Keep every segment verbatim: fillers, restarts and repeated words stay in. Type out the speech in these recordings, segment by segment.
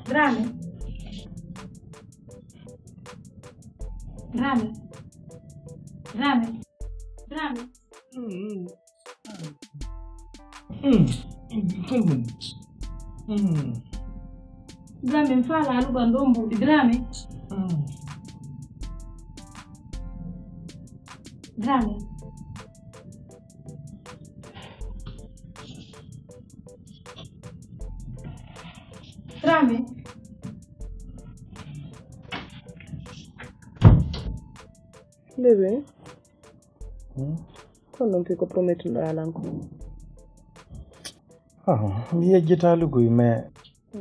Dramé. Dramé. Dramé. Dramé. Dramé, mi faalaa luɓan ɗon mbuuɗi. Dramé. Dramé. Dramé. Bébé. Hmm? Kono noon fii ko promettuɗaa lan ko? Ah, mi yejjitaali koy, mais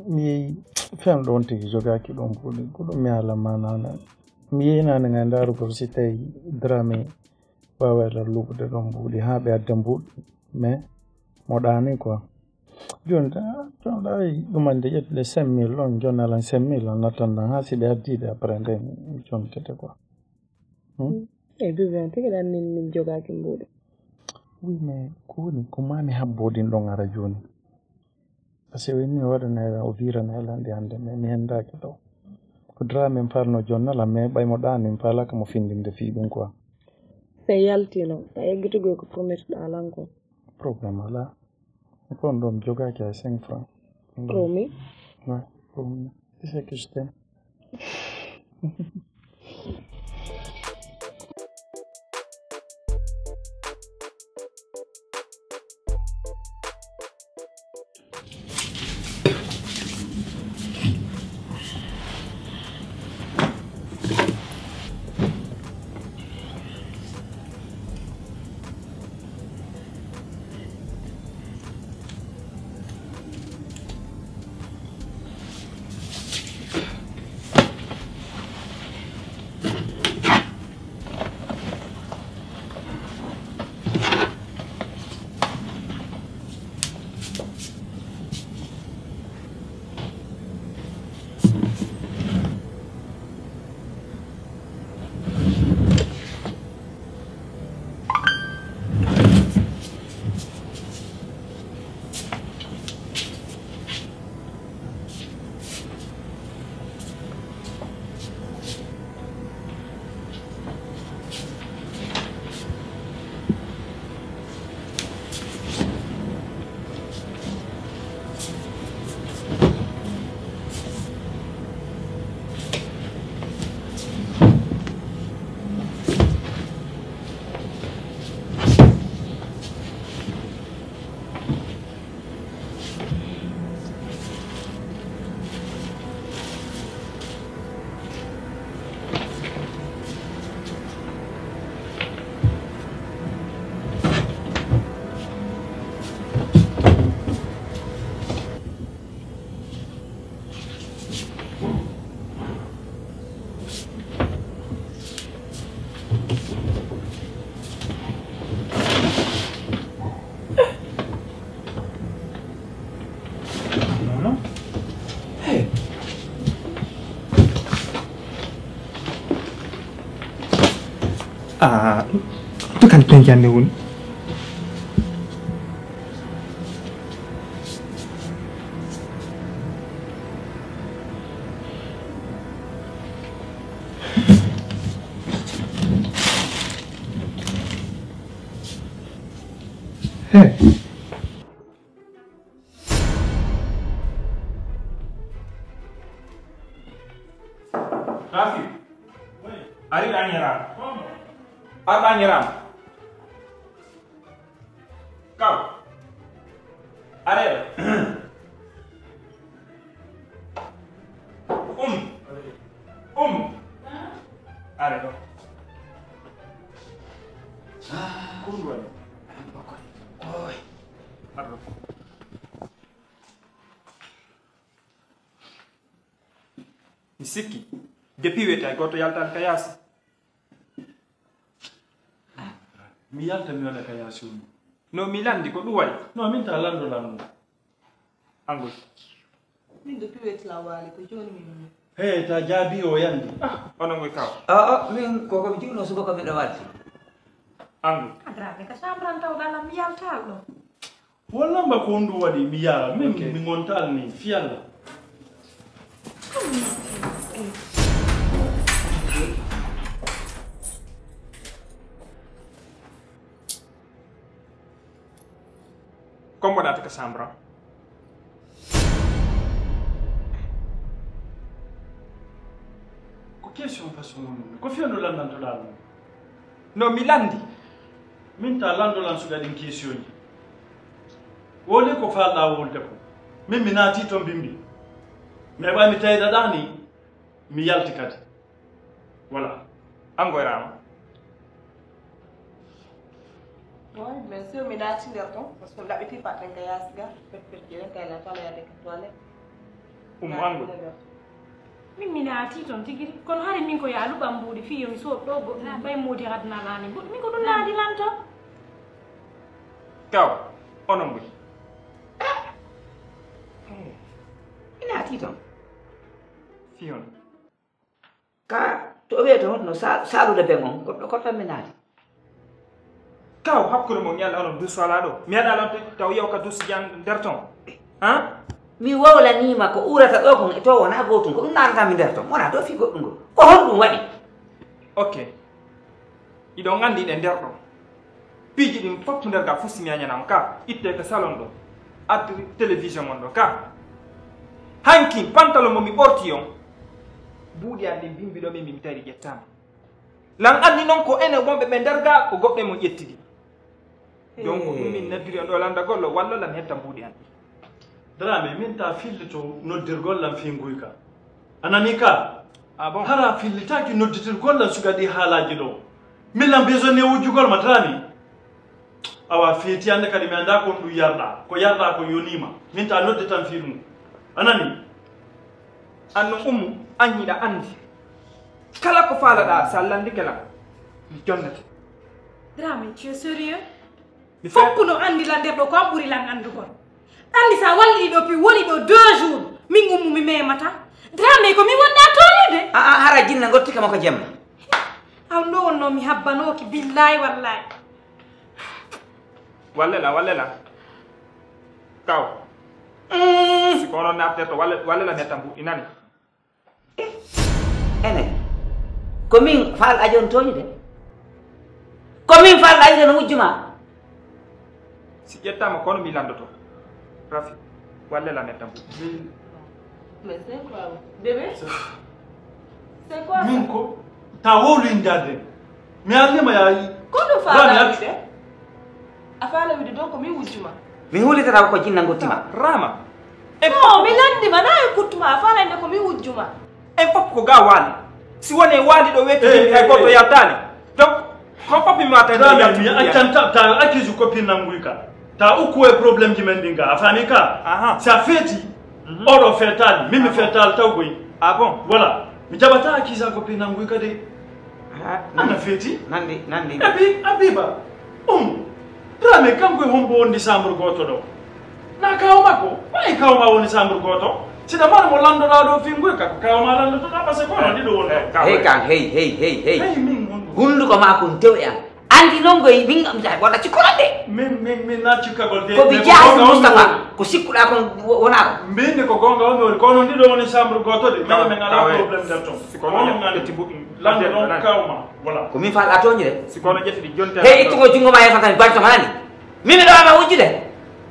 mi yehi fen ɗon tigi jogaaki ɗon kuuɗi. Ko ɗum mi haala ma naane. Mi yehi naane ngaa ndaarugol si tawi Dramé waaway lan luɓude ɗon mbuuɗi haa ɓe adda mbuuɗi. Mais mo ɗaani quoi. Jooni ta, jooni ɗa ɗumande ƴettude cinq mille on, jooni alan cinq mille on nattan ɗan haa si ɓe addiiɗe après nden jontete quoi. Hmm? Eyi, Vivian, tigi ɗan min, min jogaaki mbuuɗi. Oui, mais ko woni, ko maa mi habbo ɗin ɗon ara jooni. Parce que min waɗana o wirana e lanɗe hannde, mais mi henndaaki ɗo. Ko Dramé min faalno jonnala, mais ɓay mo ɗaani, min faalaaka mo findinde fii ɗum quoi. Si a yaltii non, a eggitugol ko promettuɗaa lan ko. Problème alaa. Ko on ɗo mi jogaaki hay cinq francs. Promis? Ouais, promis. C'est ce que je t'aime. Ah, to kan pencande woni. Hey. Racine. Ari ɗa ñaraama. Ar ɗa ñaraama. Kaw. Are ɗo. Um. Um. Are ɗo. Ko ɗum waɗi? Ar ɗo. Mi sikki, depuis weeti hay gooto yaltaani ka yaasi. Mi yalta mi waɗa ka yaasi on. No mi lanndi ko ɗum waɗi? No min ta lanndo lanndo. Angol. Min depuis weeti la waali ko jooni min. He ta jaabi o yandi. Ah, onon ngoy kaw. Ah, ah, min koko mi jiwno subaka miɗo walti. Angol. Adrame ka chambre an tawɗa lan mi yaltaal ɗo. Walla mba ko honɗum waɗi mi yaara min. Ok. Mi ngontaali ni fii Alla. Ko mbaɗata ka chambre am? Ko question façon on? Ko fewndo landantoɗaa ɗum? No mi landi. Min ta lando lan suga ɗin question ji. Woni ko falɗa wolde ko. Min mi naati ton bimbi. Mais ɓay mi tawɗa ɗani, mi yalti kadi. Voilà. An goyraama. Oui, bien sûr, mi naati nder ton, parce que mi ɗaɓɓiti paɗɗen ka yaasi ga, pet pet jeɗen kay na tala yaade ka toilette. Ummo an goy. Min mi naati ton tigi, kono hari min ko ya luɓam mbuuɗi fii yo mi sood ɗo goɗɗum, ɓay moodi hadna laani goɗɗum, min ko ɗum naadi lan ton. Kaw, onon mbuy. Mi naati ton. Fii on. Ka to o wiyata honno sa- saalude ben on, goɗɗo ko tan mi naati. Kaw, hakkunde mon yalla onon dus ala ɗo. Mi aɗa lan taw yew ka dus jan nder ton. Ha? Mi wowlaniima ko urata ɗo kon e to wona gootum, ko ɗum naatata mi nder ton. Wona ɗo fii goɗɗum ngol. Ko honɗum waɗi? Ok. Iɗon anndi ɗe nder ɗo. Piiji ɗin fof nder ga fusti mi añanama ka. Itte ka salon ɗo. Addi télévision on ɗo ka. Hanki pantalon mo mi ɓorti on. Buuɗi an ɗin bimbi ɗo min mi tawi ƴettama. Lan anndi non ko enen wonɓe ɓe nder ga ko goɗɗo e mon ƴettidi. Donc ɗum min naddiri on ɗo landagol ɗo wallo lan hetta mbuuɗi an ɗi. Dramé, min ta fillito noddirgol lan fii nguyka. A nani ka? Ah bon? Hara fillitaaki nodditirgol lan suga ɗi haalaaji ɗo. Min lan besoin ne wujjugol ma Dramé. Awa feeti annde kadi mi anndaa ko ɗum yarɗa. Ko yarɗa ko yoniima. Min ta nodde tan fii ɗum. A nani? An no ummu an hiɗa anndi. Kala ko faalaɗa sa lanndike lan mi jonnete. Dramé, tu es sérieux? Mi fe- Fokku no anndi lan nder ɗo ko an ɓuri lan anndugol. Anndi sa wallii ɗo pi woni ɗo deux jours, min ummu mi memata. Dramé ko min wonɗa tooñude. A a hara jinna gotti kama ko jemma. Aw ɗo wonno mi habbanooki billaay wallaay. Walle la, walle la. Kaw. Mm. Si ko onon nafterto, walle, walle la netta mbuɗɗi nani. Enen, ko min faal ajon tooñude? Ko min faal ayde no wujju ma? Si ƴettama kono mi landoto. Rafi, walle la netta mbuɗɗi. Mais c'est quoi? Bébé? C'est quoi ça? Min ko ta wowlu indaade. Mi arnima ya. Ko ɗum faala wide? A faala wide donc ko min wujjuma. Mi hulitata ko jinna gotti ma. Rama. E non, mi landima na e kuttuma a faala inde ko min wujjuma. En fof ko ga waali. Si woni waali ɗo wetti eh, ay goto yaltaali. Donc ko fof mi wata mi accanta ta accuse copine nanguy ka. Ta ukku e problème ji men ɗin ga. A faami ka? Aha. Sa feeti. Mhm. Oɗo feetaali, min mi feetaali taw koy. Ah bon? Voilà. Mi jaɓata accuse copine nanguy ka de. Ah, ana feeti? Nandi, nandi. Abi, Abiba. Um. Dramé kanko e hombo wondi chambre goto ɗo. Na kaw makko. Ɓay kaw ma woni chambre goto. Sida mara mo landoɗa ɗo finguy ka ko kaw ma landotoɗa parce que kono ɗiɗo woni. Hey kan, hey, hey, hey, hey. Hey min wonɗo. Hunduko ma kun tew e an. Andi non goy min wala cikkoran de. Min min min na cikkagol de. Ko bi jaasi Mustafa ko sikkuɗa kon wona ko. Mbinde ko gonga on woni kono ɗiɗo woni chambre goto de. Min min ala problème de ton. Sikono ƴetti buɗɗum. Lande non kawma. Voilà. Ko min faala tooñude. Sikono ƴetti ɗi jonte. Hey ittugo jungo ma e fatan barto manani. Min mi ɗo ama wujjude.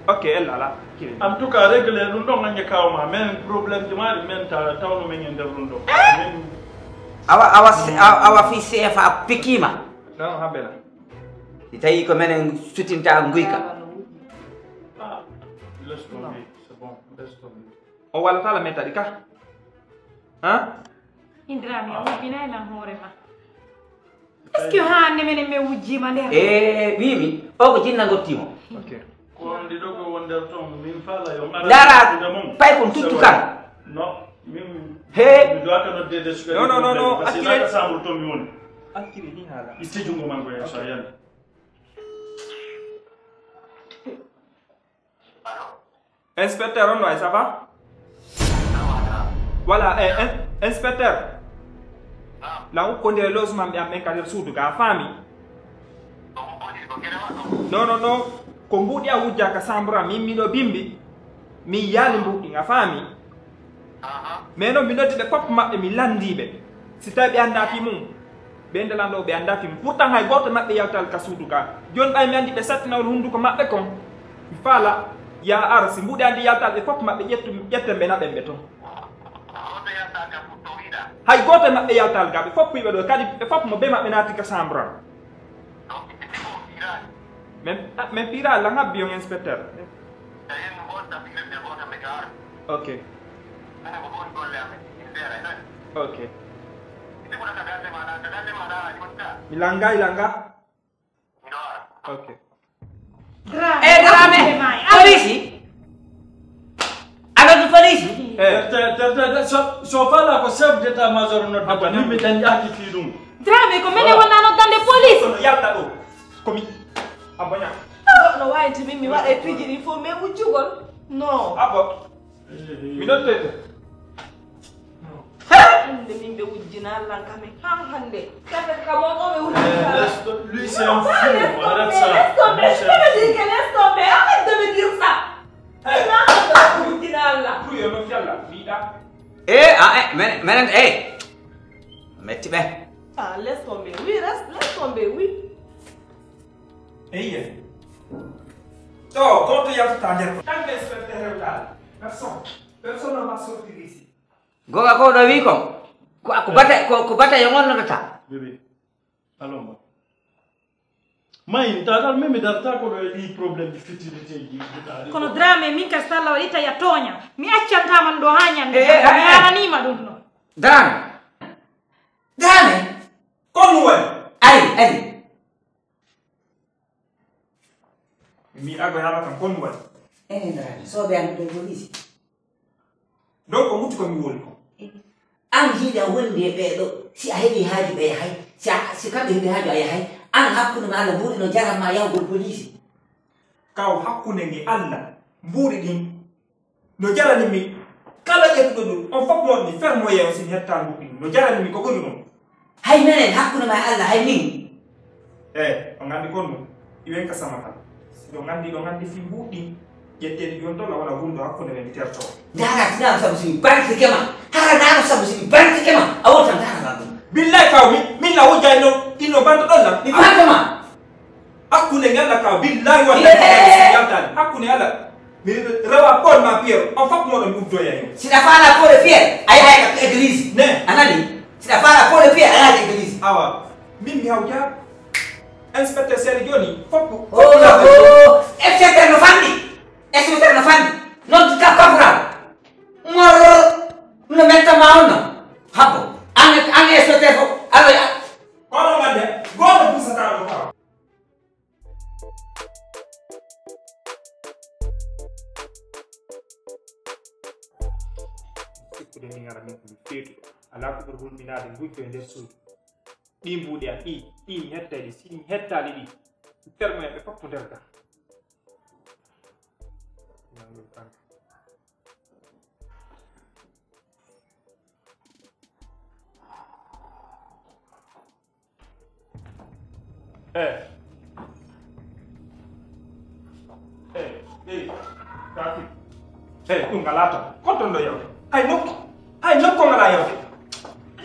Ok, ella ala. En tout cas, régler ɗum ɗon ange kawma. Men problème ji mari men ta tawno men e nder ɗum ɗo. Men awa awa awa fi C F A pikima. Non, habela. Si tawi ko menen sutinta nguyka. Ah, laisse tomber, c'est bon, laisse tomber. O walla tala meta ɗi ka. Hein? Indra mi a wobbinay nan hoore ma. Est-ce que haa hannde menen min wujjiima nder? E wiimi o ko jinna ngotti mo. Ok. Ko on ɗiɗo ko won nder toon min faala yo. Ndara pay kon tuttu kan. No min. He. Mi doaka noddeede suka. Non non non non. Parce que la chambre to mi woni. Accire ni hala. Itti jungo man ko ya so yalla. Inspecteur on way, ça va? Voilà, eh, in- inspecteur. La ukkonde logement ɓe am ɓen ka nder suudu ga, a faami? Non non non. Ko mbuuɗi a wujja ka chambre am, min miɗo bimbi. Mi yaali mbuuɗi, a faami? Mais non, mi noddi ɓe fof maɓɓe, mi lanndii ɓe. Si tawi ɓe anndaa fii mum, ɓe ndelan ɗo ɓe anndaa fii mum. Pourtant hay gooto maɓɓe yaltaali ka suudu ka. Jooni ɓay mi anndi ɓe sattina on hunnduko maɓɓe kon. Mi faala Ya ar, si mbuuɗi anndi yaltal, ɓe fof maɓɓe ƴettu, ƴetten ɓe naɓen ɓe toon. Hay gooto e maɓɓe yaltal ga, ɓe fof yiɓe ɗo, kadi ɓe fof mo be maɓɓe naati ka chambre am. Men, ah, men piira la ngabbi on inspecteur. Ok. Ok. Mi langa, i langa. Ok. Eh, Dramé, police? Aɗa noddu police? Eh, so, so fala ko chef d'état major noddata min mi dañƴaki fii ɗum. Dramé, ko mene wonna noddande police? Kono yalta ɗo. Komi. Aboña. No wayante min mi waɗa e piiji ɗin fof mais wujjugol. No. Abo. Mi noddoyta. Hande min ɓe wujjina Allah kamen ha hande. Kamen kam on o ɓe wujjina. Lui c'est un fou, arrête ça. Laisse tomber, je te dis que laisse tomber, arrête de me dire ça. Ina hande ko wujjina Allah. Pour yo non fialla, wiɗa. Eh, ah, eh, menen, menen, eh. Metti ɓe. Ah, laisse tomber, oui, reste, laisse tomber, oui. Eyi. To, goto yaltata nder. Tant que inspecteur hewtaani, personne, personne ne va sortir ici. Goga ko ɗo wi kon. Ko ko bata ko ko bata yo ngon nodata. Bébé. Alomba. Mayin tatal mimi darta ko ɗo e ɗi problème de futilité ji. Kono Dramé min ka salla waɗi ta ya tooña. Mi accanta man ɗo ha ñande. Mi haranima ɗum ɗo. Dramé. Dramé. Kon woni. Ari ari. Mi ago yala kan kon woni. Eh Dramé. Soɓe an ɗo police. Donc ko muti ko mi woni ko. An hiɗa wondi e ɓeeɗo, si a heɓi haaju ɓe yahay, si a, si kamɓe heɓi haaju a yahay, an hakkunde ma Allah mbuuɗi no jaran ma yahugol poliisi. Kaw hakkunde nge Allah mbuuɗi ɗin no jarani mi kala ƴettuɗo ɗum on fof moɗni fermoye on sin hettaa mbuuɗi ɗum no jarani mi ko ɓuri ɗum. Hay menen hakkunde ma e Allah hay min. Eyi, on nganndi kon ɗum, iwen ka sama kala. Si ɗon nganndi ɗon nganndi fii mbuuɗi ɗin, ƴetteeɗi ɗi on tolla wona wunndo hakkunde men mi tertoo. Ndaara si ndaaro sabu si mi bartike ma, hara ndaaro sabu si mi bartike ma, a wota ndaara ma ɗum. Billahi kaw mi, min na wujjay no, ɗin no banto ɗon lan. Mi barto ma. Hakkunde ngal na kaw, billahi wallahi yaltaani. Hakkunde Allah. Mi rewa Paul ma Pierre, on fof moɗon mi uddoya hen. Si ɗa faala Paul e Pierre, a yahay ka église. Ne. A nani? Si ɗa faala Paul e Pierre, a yahay ka église. Awa, min mi hawja inspecteur seeɗa jooni, fof. Oh, oh, inspecteur no fanɗi. Inspecteur no fanɗi. Noon ka corporal. Mor no metta ma on no. Habbo. An, an inspecteur fof. Alo. Kono ngande, gooto pusata ɗo kaw. Sikkude min ara min ko mi feetuɗo alaa ko ɓuri hulminaade ngujjo e nder suudu. Ɗii mbuuɗi am ɗii, ɗii mi hettay ɗi, si mi hettaali ɗi, mi fermoya ɓe fof ko nder ga. Eyi. Eyi, eyi. Kafi. Eyi, ɗum ngalaa toon. Ko toon ɗo yawde? Hay nokku. Hay nokku ngalaa yawde.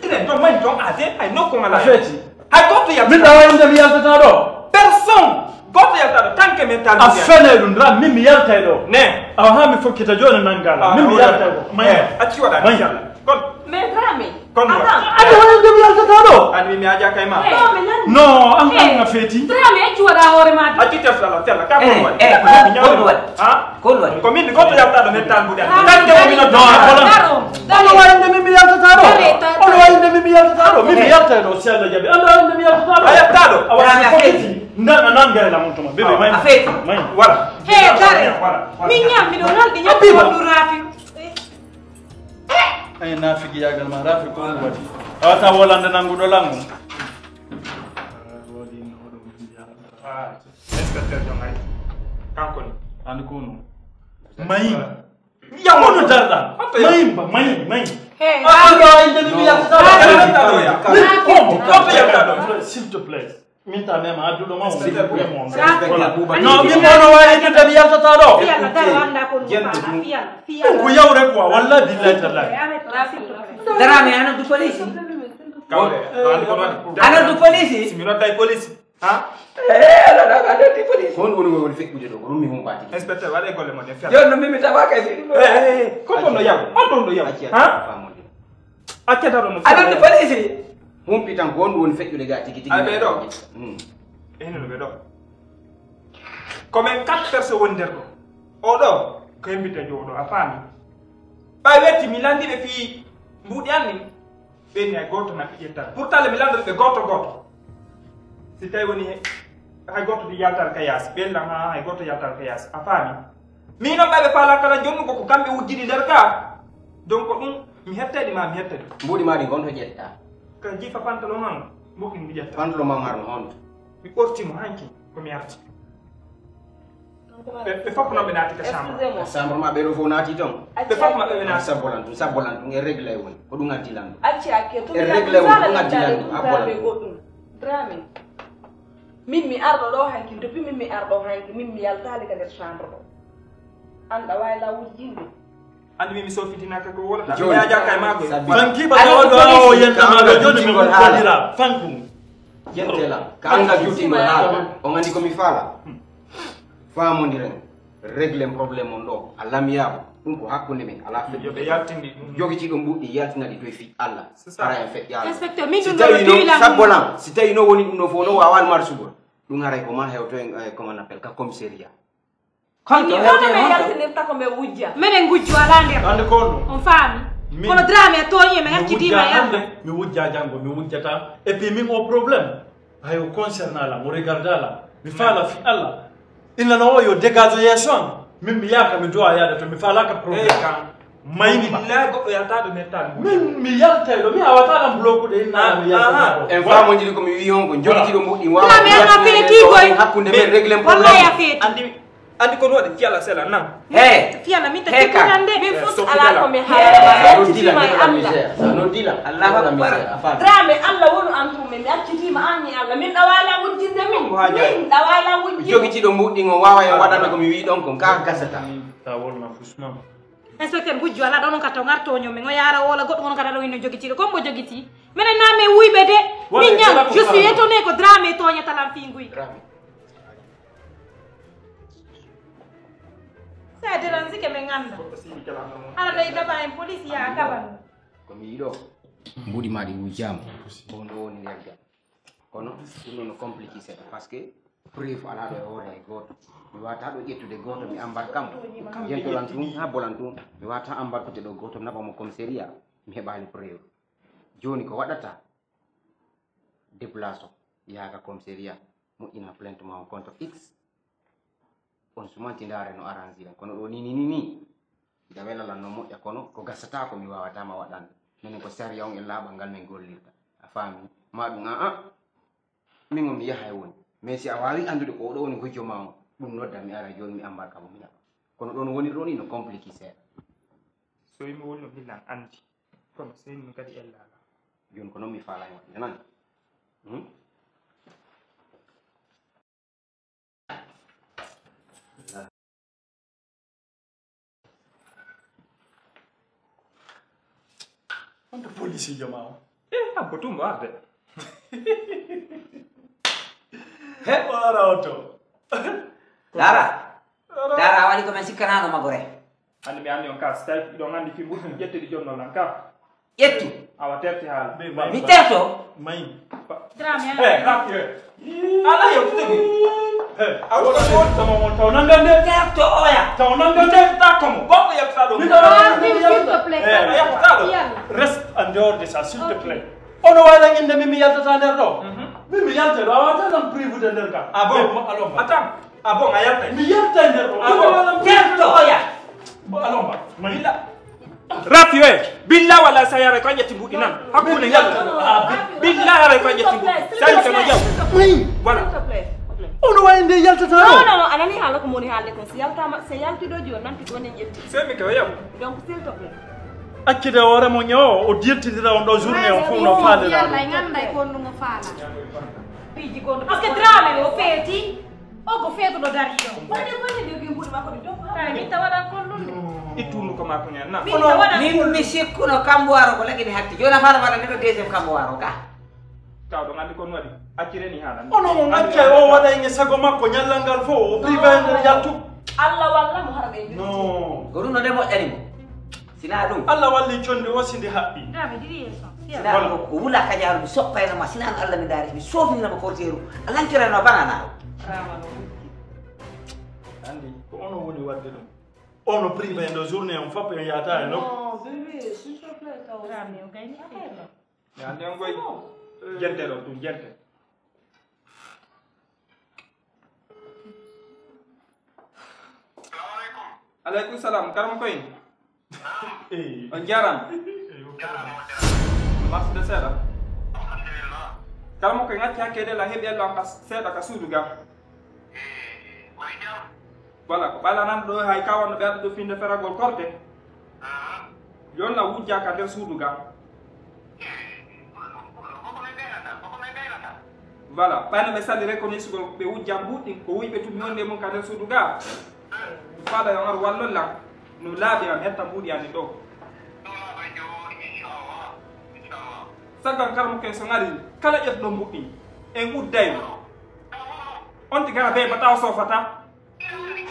Ɗinen toon mani toon ade, hay nokku ngalaa yawde. Feeti. Hay goɗɗo yalta. Min ɗawa inde mi yaltata ɗo. Personne. Goɗɗo yalta ɗo. Tanke men tan. A fene ɗum ran min mi yaltay ɗo. Ne. Awa haa mi fokkita jooni nangala. Min mi yaltay ɗo. May. Acci waɗa. May. Kon. Mais Dramé. Kon woni. Ande woni nde mi yaltata ɗo. An mi mi aja kay ma. No, an kan na feti. Dramé accu waɗa hoore ma. Acci tef sala tef ka kon woni. Eh, kon woni. Ha? Kon woni. Ko min ko to yalta ɗo mettan buɗe. Tan de mi no. No, no woni nde mi mi yaltata ɗo. Ono woni nde mi mi yaltata ɗo. Mi mi yalta ɗo si Allah jabi. Ande woni nde mi yaltata ɗo. A yalta ɗo. Awa ko feti. Ndan nan gayla mun tuma. Bebe may. A feti. May. Wala. He dare. Min ñam mi ɗo nalɗi ñam ko ɗum rafi. Ay naafigiyaagal ma raafi ko ɗum waɗi. Tawata wolande nannguɗo lango. Inspecteur Jongay. Kanko ni. An ko non. Mayi. Yamono darɗa. Mayi ba mayi mayi. Hey. An ɗo ay ndemi mi yaltata. Min ko. S'il te plaît. Min ta mema adduɗo ma. Non min mono wawi eddude mi yaltata ɗo. Ɗum ko yawre quoi wallahi billahi tallahi. Darami anoddu police. Anoddu police. Mi nodday police. Ha? Eh, la, la, la, la, di police. Ko on woni, woni feƴƴude ɗo, ko ɗum mi humpaa tigi. Inspecteur, waɗe golle mon e fel. Yo, no mi, mi tawa kay fi. Eh, eh, eh, ko ɗon ɗo yaw? On ɗon ɗo yaw? Acci, acci, ha? Famude. Acca daɗo no. Aɗon no police. Humpi tan ko on woni feƴƴude ga tigi tigi. Ay, ɓe ɗo. Hmm. Ene no ɓe ɗo. Ko men quatre personnes woni nder ɗo. O ɗo, ko hembita jooɗo, a faami? Ɓay wetti, mi landi ɓe fii mbuuɗi an nin. Ɓen hay gooto maɓɓe ƴettaa. Pourtant, mi lando ɓe gooto gooto. Si tawi woni he-, hay gooto di yaltal ka yaasi. Ɓen lan, ha, hay gooto yaltal ka yaasi. A faami? Min non ɓay ɓe faala kala jonnugo ko kamɓe wujjini nder ka. Donc ɗum, mi hettani ma, mi hettani. Mbuuɗi maa ɗi honto ƴettaa? Ka jifa pantalon an, mbuuɗi mi ƴetta. Pantalon maa ngar no honto? Mi ɓorti mo hanki, ko mi arti. Ɓe, ɓe fof noon ɓe naati ka chambre. Excusez-moi. Chambre ma ɓe ɗo fof naati toon. Ɓe fof maɓɓe ɓe naati. Sabbolan ɗum, sabbolan ɗum, e règle woni. Ko ɗum addi lan ɗum. Acci hakke, to e mi règle woni, ɗum addi lan ɗum, a bolan ɗum. Goɗɗum. Dramé. Min mi arɗo ɗo hanki, depuis min mi arɗo hanki, min mi yaltaali ka nder chambre ɗo. An ɗa waawi lawol yimɓe. Anndi min mi soofitinaaka ko wala. Jooni. Mi yaajaaka e maako. Sabi fanki ba tawa ɗo o yenta ma ɗo jooni mi huɓɓondira. Fanku. Yentela. Ka anngal juttingol haala. On anndi ko mi faala. Faamondiren. Réglen problème on ɗo. A lamiyaaɓe. Ɗum ko hakkunde men. Alaa feƴƴude. Yo ɓe yaltindi ɗum. Jogitiiɗo mbuuɗi yaltina ɗi toye fii Allah. C'est ça. Hara en feƴƴaano. Inspecteur, min si ɗum ɗo tawi no duwilan sabbonam, si tawi no woni ɗum ɗo fof no waawaa marsugol. Ɗum haray ko ma hewto en, eh, comment on appelle, ka commissariat. Honto min hewto ɗo en men honto? Yaltinirta ko men wujja. Menen ngujjo alaa nder. Hannde ko on ɗo? On faami? Min kono Dramé tooñi e men, mi accitiima wujja e hannde, Allah. Mi wujja janngo, mi wujjata. Et puis min o problème. Hay o concerne lan, o regarde lan. Mi faala fi Allah. Inna no o yo dégage yeeso am. Min mi yaaka mi duwa yaade to mi faalaaka problème. Eh, kan. Mayni ma. Billahi goɗɗo yaltaɗo nettaɗo. Min mi yaltay ɗo, mi hawata lan bloqué de inna mi yalta. En faamondiri ko mi wi'i on ko jogitiiɗo mbuɗɗi waawa. Dramé an a feeti koy. Hakkunde men réglen problème. Wallahi a feeti. Anndi, anndi ko waɗi fiyala sela nan. He. Fiyala min ta he ka. Min fof ala ko mi haala. No dila, no dila misère. No dila. Allahu akbar. Dramé Allah wonu an tun mi accitiima an e Allah. Min ɗa waala wujjinde min. Min ɗa waala wujjinde. Jogitiiɗo mbuɗɗi on waawa en waɗande ko mi wi'i ɗon ko ka gasata. Ta wol na fusma. Inspecteur Gujjo, alaa ɗo non ka taw ngar tooño men, o yaara woola goɗɗo, on kadi aɗa woni no jogitiiɗo. Ko mbo jogitii? Minen naa men wuyɓe de. Min ñan, je suis étonné ko Dramé tooñata lan fii nguy. Dramé. Ça dérange que min ngannda. Ala ɗo i gaba en police, yaa a gaba non. Ko mi yiɗo. Mbuɗi maa ɗi wujjaama. Ko ɗo woni leggal. Kono ɗum ɗo no compliqué seeɗa, parce que preuve alaa ɗo e hoore hay gooto. Mi waawataa ɗo ƴettude gooto, mi ambar kam. Kam ɓe ƴetti ɗum. Yentolan tun, haa bolan tun. Mi waawataa ambarkude ɗo gooto, mi naɓa mo commissariat, mi heɓaali preuve. Jooni ko waɗata? Déplace o, yaha ka commissariat, moƴƴina plainte ma on contre X. On sumanti ndaare no arrange en. Kono ɗo ni, ni, ni, ni. Nda wela lan no moƴƴa, kono ko gasata ko mi waawata ma waɗande. Minen ko sariya on e laaɓal ngal min gollirta. A faami? Ma ɗum, a, a. Min on mi yahay woni. Mais si a waawi anndude ko oɗo woni gujjo ma on, ɗum nodda mi ara jooni mi ambarka mo mi naɓa. Kono ɗon woni ɗo ni no compliqué seeɗa. So yimɓe woni no billan anndi. Kono so yimɓe kadi ella ala. Jooni ko noon mi faala e waɗde nani. Hmm? Honto polisiijo ma o? Eh, abbo tum arde. He? Wara oto. Dara. Dara, a waɗi ko men sikkanano magore. Hannde mi anndi on ka, si tawi ɗon anndi fi mbuɗɗum ƴettude jonnoo lan ka. Ƴettu. Awa terti haala. Mi terto. Mayi. Dramé. Eh, rap, eh. Ala yewtude mi. Eh, a wona won sama won taw nangande. Terto oya. Taw nangande. Ta komo. Goɗɗo yewtuta ɗo. Mi tawa nangande. S'il te plaît. Eh, a yewtuta ɗo. Reste en dehors de ça, s'il te plaît. Ono wayla inde mi mi yaltata nder ɗo. Mhm. Mi mi yalta ɗo, a wata nan privude nder ka. Ah bon? Mo alon ba. Attends. Ah bon, a yaltay? Mi yaltay nder ɗo. Ah bon? Terto oya. Mo alon ba. Mayi. Rafi we, billa wala sa yare ko ƴetti mbuɗi nan. Hakkunde yalla. Ah, bi- billa yare ko ƴetti mbuɗi. Sa yi kama yaw. Mayi. Voilà. S'il te plaît. Ono wawi nde yaltata ɗo. Non, non, non, a nani haala ko moni haalde kon. Si yaltama, si yalti ɗo joni, nanti ko woni ƴetti. Sey mi ko yaw. Donc, s'il te plaît. Accide hoore mo ñawo, o dirtidira on ɗo journée on fof no faalira ɗum. Yalla, en annday ko honɗum o faala. Piiji gonɗo. Parce que Dramé o feeti, o ko feetuɗo dari ɗo. Wonde ko ne jogi mbuɗi makko ɗi dow. Tawi min tawa ɗan kollunde. Ittundu ko makko ñan na. Min tawa ɗan kollunde. Min mi sikkuno kambo waro ko lagini hatti. Joni a faala waɗa neɗɗo deuxième kambo waro ka. Kaw ɗon anndi kon waɗi. Accireni haala. Onon on accay o waɗa e sago makko ñallal ngal fof o privé nder yaltu. Allah walla mo hara ɓe. No. Ko ɗum no nde moƴƴani mo. Sina ɗum. Allah walli conndi o sindi haɓɓi. Dame, diri yeeso. Sina ɗum ko wula kajaaru mi soppayno ma sina no Allah mi ndaari mi soofinina mo korteeru. A lantirayno banana o. Rama no wujji. Anndi ko ono woni waɗde ɗum. Ono privé ndo journée on fof en yata e nokku. Non, bébé, s'il te plaît, kaw. Rame o gayni affaire. Ñande on koy jente ɗo ɗum jente. Aleykum salam, karam koy. On jaram. Marsude seeɗa. Karam koy ngacci hakke de la heɓi ello am seeɗa ka suudu ga. Voilà, ko ɓayla nan ɗo hay ka wonno ɓe adda ɗo finde feragol korte. Yonna wujja ka nder suudu ga. Voilà, ɓayno ɓe sali reconnaissugol ɓe wujja mbuɗɗi ko wuyɓe tumi wonde mum ka nder suudu ga. Fala yo ar wallon lan no laaɓi am hetta mbuɗi ani ɗo. Saggan kala mo ken so ngari kala ƴettuɗo mbuɗɗi en udday. On tigara be bataw sofata.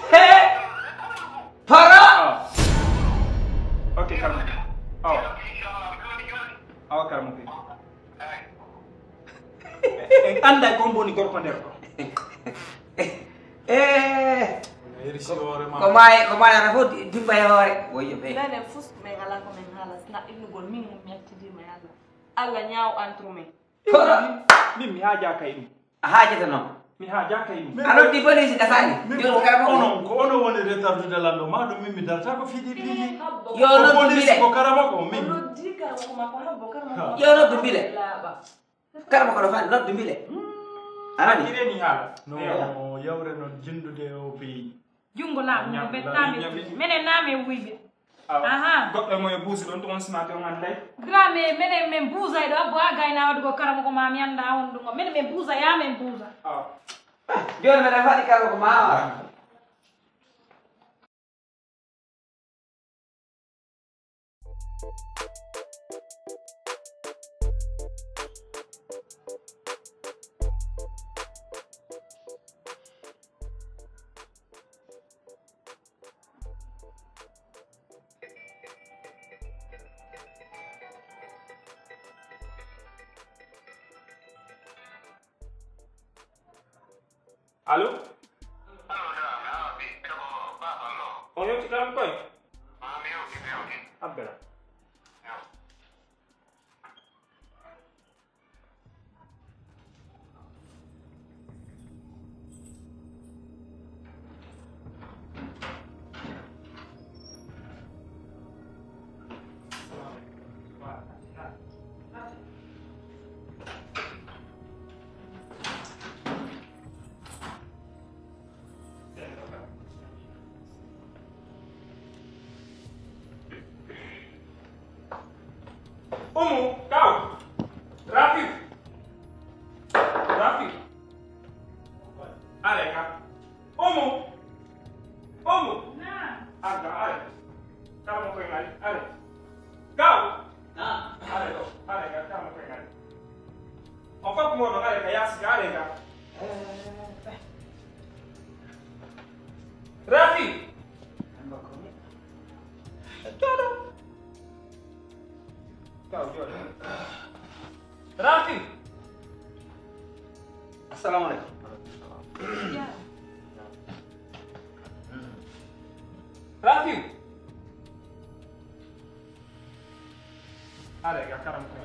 He! Para! Awa. Ok, karamo. Awa. Awa, karamo. En annday ko on boni gorko nder ɗo. Eh! Ko maaye, ko maayata fof dimba e hoore. Woyyo ɓe. Menen fus men ala ko men haala sina innugol min mi accidima e Allah. Allah ñaaw entre men. Min mi haajaka e ɗum. A haajata noon. Mi haajaka e ɗum. A noddi police gasani. Jooni karamo ko onon ko onon woni retardude lanɗo ma ɗum min mi darta ko fiɗi piiji. Yo noddu mbile. Ko karamo ko min. Yo noddu mbile. Karamo ko ɗo fani noddu mbile. A nani? Ireni haala. No yawre noon jindude o pays. Junngo laaɓuɗo ɓettaami e piiji. Menen naami e wuyɓe. Aha. Goɗɗo e mo e buusi ɗon to on sima te on annday. Gra me menen men buusay ɗo abbo a gayna waɗugo karamo ko ma mi annda on ɗum o menen men buusa ya men buusa. Jooni menen faɗi karamo ko ma wa. Allo? On yewti kam koy? Abbera. Umu, kaw. Rafiu. Rafiu. Are ka. Umu. Umu. Naam. Arga, are. Kala mo koy ngari, are. Kaw. Naam. Are ɗo, are ka, kala mo koy ngari. On fof mo ɗo are ka yaasi ka are ka. Rafi. Jooɗo. Kaw jooɗo. Rafi. Assalamu alaikum. Rafi. Are ga karam ko.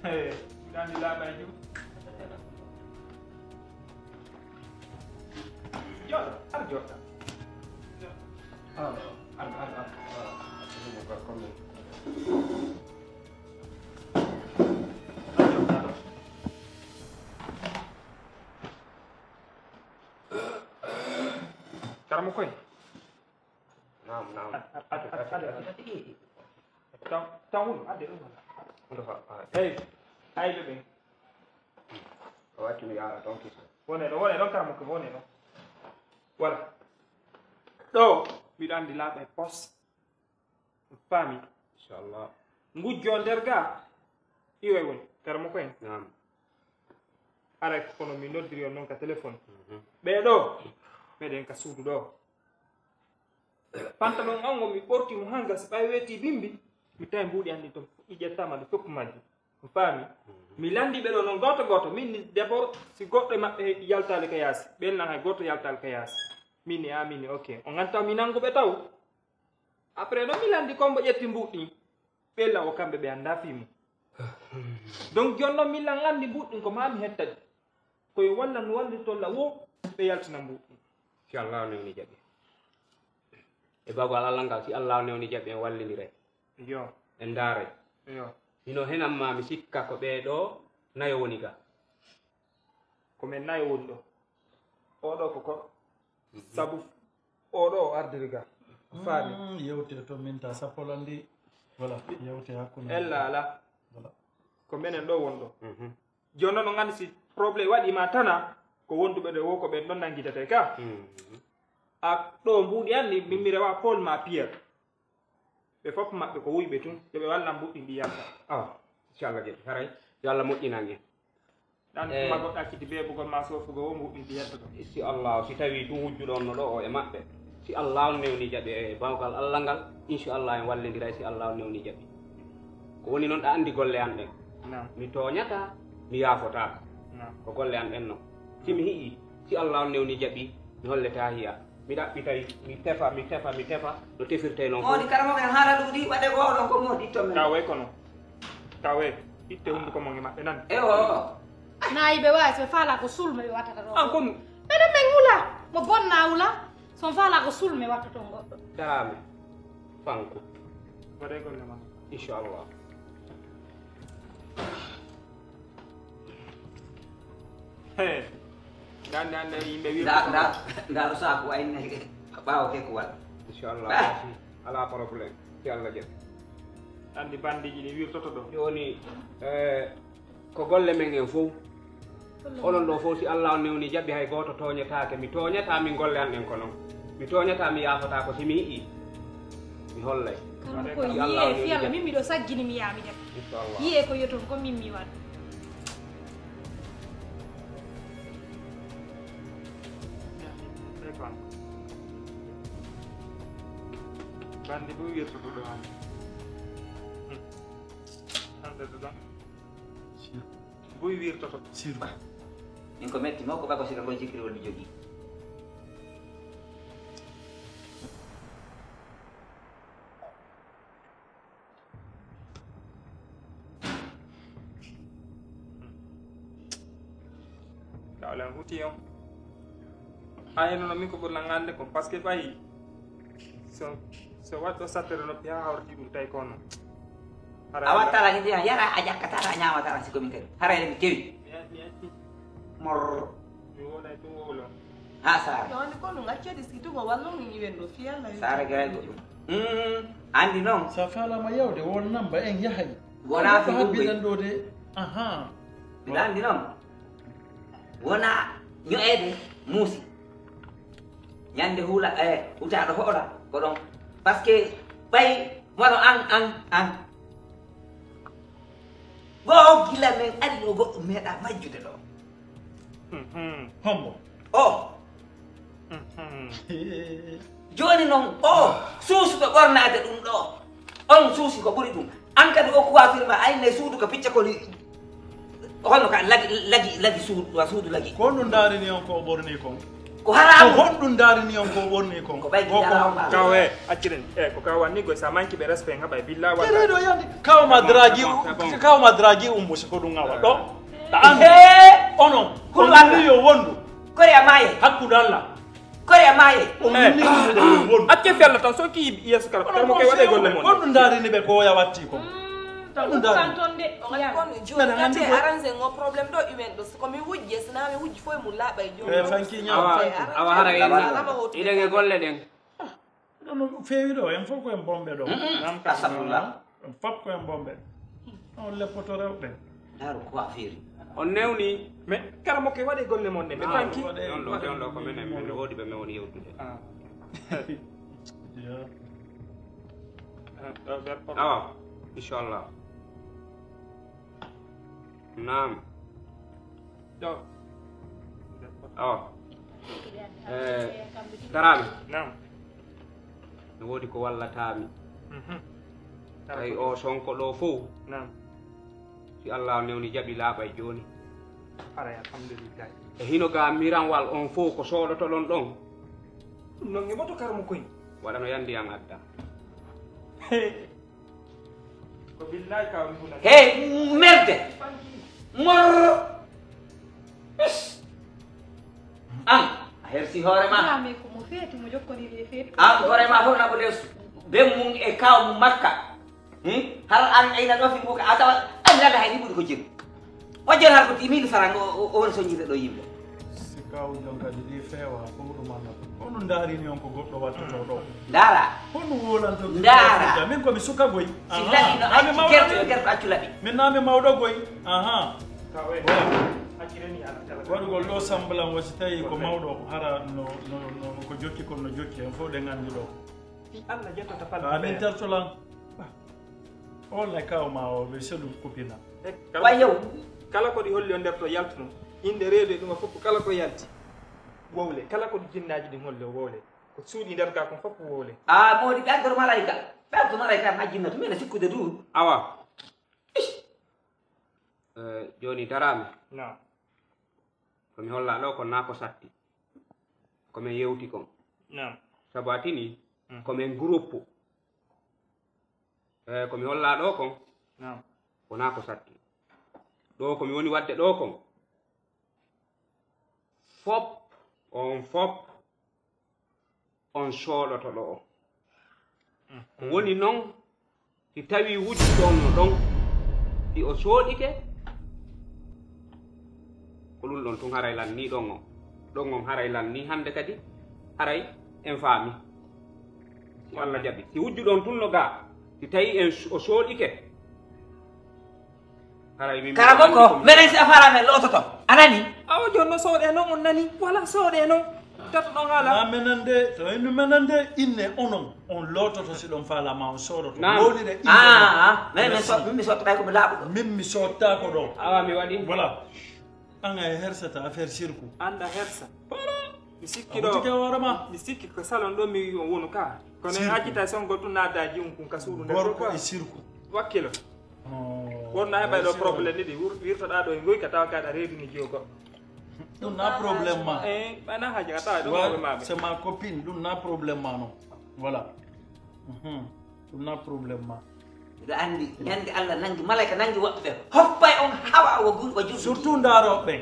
Hey, dandi labai ju. Yo, ar jota. Ar, ar, ar, ar. Karamo koy. Naam, naam. Ad, ad, ad, ad, ad, ad. Taw, taw wulu, adde ɗum. Ɗum fa, ah. Hey, ayɓe ɓen. O watti mi yaara toon kisa. Wone ɗo, wone ɗon karamo koy, wone ɗo. Voilà. Ɗo, miɗo anndi laaɓa e pos. Faami. Inchallah. Ngujjo nder ga. Iwe woni. Karamo ko en. Naam. Aray ko kono mi noddiri on noon ka téléphone. Mhm. Ɓee ɗo. Meɗen ka suudu ɗo. Pantalon an o mi ɓorti mo hanga si ɓay weeti bimbi. Mi tawi mbuuɗi an ɗin toon. Ɗi ƴettaama ɗi foppu majji. On faami? Mi lanndi ɓe ɗo noon gooto gooto. Min ni debbo, si goɗɗo e maɓɓe yaltaali ka yaasi, ɓeen nan hay gooto yaltaali ka yaasi. Min ni, a, min ni, ok. On nganndu taw mi nanngu ɓe taw? Après noon mi lanndi kombo ƴetti mbuuɗi ɗin. Ɓeen lan o kamɓe ɓe anndaa fii mum. Donc jooni noon min lan anndi mbuuɗi ɗin ko maa mi hetta ɗi. Ko yo wallan wallitoo lan wo ɓe yaltina mbuuɗi ɗin. Si Allah newni jaɓi. E bawgal Allah ngal, si Allah newni jaɓi en wallindiray. Yo. En ndaaray. Yo. Hino henan ma mi sikka ko ɓee ɗo nayo woni ga. Ko men nayo woni ɗo. Oo ɗo ko koɗo. Sabu oo ɗo o ardiri ga. O faami. Mm, yewte to min ta sappo landi. Voilà, yewte hakkunde. Ella ala. Voilà. Ko menen ɗo woni ɗo. Mhm. Jooni noon on anndi si problème waɗii ma tana, ko wonduɓe ɗo wo ko ɓen ɗon nanngitete ka. Mhm. A ɗo mbuuɗi anndi, min mi rewa Paul ma Pierre. Ɓe fof maɓɓe ko wuyɓe tun, yo ɓe wallan mbuuɗi ɗi yalta. Awa, inchallah jaɓi, haray, yo Allah moƴƴinan en. Ɗan Eh. Tuma goɗɗo acciti beebugol ma soofugol wo mbuuɗi ɗi yalta ɗon. Si Allah, si tawi tun wujjuɗo on no ɗo o e maɓɓe. Si Allah on newni jaɓi e bawgal Allah ngal, inchallah en wallindiray si Allah on newni jaɓi. Ko woni noon ɗa anndi golle an ɗen. Naam. Mi tooñata, mi yaafotaako. Naam. Ko golle an ɗen noon. Si mi hi'i, si Allah on newni jaɓi, mi hollete haa hiya. Mi ɗaɓɓitay, mi tefa, mi tefa, mi tefa, no tefirtee noon fof. Moodi karamoɓe en haala ɗuuɗi, waɗe ko oɗon ko moodi itton men. Tawe kono. Tawe. Itte hunnduko mon e maɓɓe nan. Ewo. Naayi ɓe waasi, ɓe faala ko sulme ɓe wattata ɗo. An kon. Ɓeɗen men wula, mo bonna wula, so on faala ko sulme wattaton goɗɗo. Daraame. Fanko. Waɗe golle ma. Inchallah. He. Nda, nda, nda, yimɓe wi Nda, ko nda, nda ɗo saaku wayne ɓaawo ke ko waɗa. Inchallah. Ah. Ala problème. Si Allah jaɓi. Anndi bandiiji ɗi wirtoto ɗo. Jooni, eh, ko golle men en fof. Onon ɗo fof, si Allah on newni jaɓi, hay gooto tooñetaake. Mi tooñataa min golle an ɗen ko noon. Mi tooñataa, mi yaafataa ko si mi yiɗi. Mi hollay. Kala ko Si Allah on yiyee newni fiyalla, jaɓi. Min miɗo sajjini mi yaa mi dem. Inchallah. Yiyee ko yoton ko min mi waɗa. Bandi ɗum wirtoto ɗo hannde. Hmm. Hannde ɗo ɗon. Buy wirtoto. Sirba. Min ko metti mo ko bako sira ngol jikkiri wol mi jogii. Dawlan huti on. Ay nono min ko ɓurlan annde kon, parce que ɓay so, so waɗɗo sattere noppi haa hawriti ɗum tawi kono. A wattara ni ndiyan yara a ƴakkatara a ñamatara si komin kadi. Haray mi kewi. Mi acci. Mor. Mi wonay tun wowlon. Ha sara. Yo woni ko ɗum accedi si tugo wallon min iwen ɗo fiyalla. Sara gaygo ɗum. Mm, andi noon. Sa falama yawde won namba en yahay. Wona fi ɗum habbiɗen ɗo de. Aha. Mbiɗa andi noon. Wona ño'eede muusi. Ñande huula, eh, hutaaɗo hoora ko ɗon. Parce que ɓay wano an, an, an. Goo gila men ari ɗo goɗɗo meeɗa majjude ɗo. Mhm. Hombo? O. Mhm. Jooni noon o suusuɗo ɓornaade ɗum ɗo. On suusi ko ɓuri ɗum. An kadi o coiffure ma ayne suudu ko picca koli. Hono ka lagi, lagi, lagi suudu, wa suudu lagi. Ko honɗum ndaarini on ko o ɓorni kon? Ko haramu. Ko honɗum ndaarini on ko o ɓorni kon? Ko ɓay Ko ko gidara on ba. Kawe, acciren. Eh, ko kawa ni goy sa manki ɓe respect nga ɓay billa wala. Tere ɗo yandi. Kawa ma dragi, kawa ma dragi umbo si ko ɗum awa ɗo. Ta an. He. Ono. Hulu Ko Allah. Ni yo wondu. Kore a maye. Hakkude Allah. Kore a maye. O winni ɗum ɗo won. Acce fella tan so ki yeeso kala tan mo koy waɗe golle mon. Honɗum ndaarini ɓe ko oya watti kon? Honɗum ndaarini? On andi kon joni kate arrange ngo problème ɗo iwen ɗo siko mi wujje sina mi wujji foye mum laaɓa e joni. Eh, fanki ñaw. Awa, awa hara en iɗen e golle ɗen. Ɗo no feewi ɗo en fof ko en bomɓe ɗo. Astafirullah. En fof ko en bomɓe. On leppoto rewɓe. Daaru coiffure. On newni. Mais kala mo ke waɗe golle mon ne ɓe fanki. Ɗon ɗo ɗon ɗo ko menen men woodi ɓe men woni yewtude. Ah. Yo. Awa, inchallah. Naam. Awa. Eh, Darame. Naam. No woodi ko wallataami. Mhm. Tawi o sonko ɗo fof. Naam. Si Allah newni jaɓi laaɓay jooni. Haray alhamdulillah. E hino ga miranwal on fof ko soodotoɗon ɗon. Ɗum noon e moto karmo koy. Waɗano yandi an adda. Ko billahi ka woni hunde. Hey, merde. Morro. Is. An, a hersi hoore ma. Maa mi ko mo feetu, mo jokkondirii e feetu. An hoore ma fof na ko des ben mum e kaw mum makka. Hmm? Hara an ayna ɗo fi mbuka a tawa an lalla hay ni ɓuri ko jim. O jon har ko timiɗo sara ngo o woni soñirde ɗo yimɓe. Si kaw jon kadi ɗi feewa ko ɗum annata. Kono ndarini on ko goɗɗo wattoto ɗo. Ndaara. Kono wolanto ndaara. Min ko mi suka goy. Si laɓi no acci kerto yo kerto accu laɓi. Min nami mawɗo goy. Aha. Waɗugol ɗo samblan wasi tawi ko mawɗo hara no no no ko jokki kon no jokki en fof ɗen anndi ɗo. Ɗi Allah jettata falde. Amin tertolan. Wallay kaw ma o ɓe selu kupina. Wa yow. Kala ko ɗi holli o nder to yaltuno. Innde reedu e ɗuma fof kala ko yalti. Wowle kala ko ɗi jinnaaji ɗin holli o wowle. Ko suuɗi nder ka kon fof wowle. A moodi ɓe addoto malayka. Ɓe addoto malayka ma jinnatu min a sikkude du. Awa. Ish. Eh, jooni daraami. Naam. Ko mi hollaa ɗo ko naa ko satti. Ko min yewti kon. Naam. Sabu a tini, mm, ko min groupe. Eh, ko mi hollaa ɗo kon. Naam. Ko naa ko satti. Ɗo ko mi woni waɗde ɗo kon. Fop, on fop, on sooɗoto ɗo. Ko woni noon, si tawii wujjuɗo on no ɗon, si o sooɗike, ko ɗum ɗon tun haray lannii ɗon on. Ɗon on haray lannii hannde kadi, haray en faami. Si Allah jaɓi. Si wujjuɗo on tun no gaa, si tawii en o sooɗike, Karamo ko menen si a faala men loototo. A nani? Awa jooni no sooɗee noon on nani? Wala sooɗee noon. Tato ɗon haala. Ma menande, to innu menande inne onon on loototo si ɗon faala ma on sooɗoto. Naam. Wowlire inne. Ah, ah, ah. Menen min so min mi soottaay ko mi laaɓuɗo. Min mi soottaako ɗo. Awa mi waɗi. Voilà. An a hersata affaire sirku. Anda hersa. Voilà. Mi sikki ɗo. Abutike hoore ma. Mi sikki ko salon ɗo mi wi on wonu ka. Kono en accitaa sonngol tun naatdaaji un kun ka suudu nder gorko e sirku. Wakkilo. Wonno heɓay ɗo problème ɗiɗi wirtoɗaa ɗo e ngoyka tawa kaɗa reedini jiyo goɗɗo. Ɗum na problème ma. Eh, ɓana haaji a tawa ɗum hoore ma. C'est ma copine, ɗum na problème ma non. Voilà. Ɗum na problème ma. Miɗo anndi ñande Allah nanngi malayka nanngi woɓɓe ɓe hoppa e on hawa wo gun wa jurɗi. Surtout ndaarooɓe ɓen.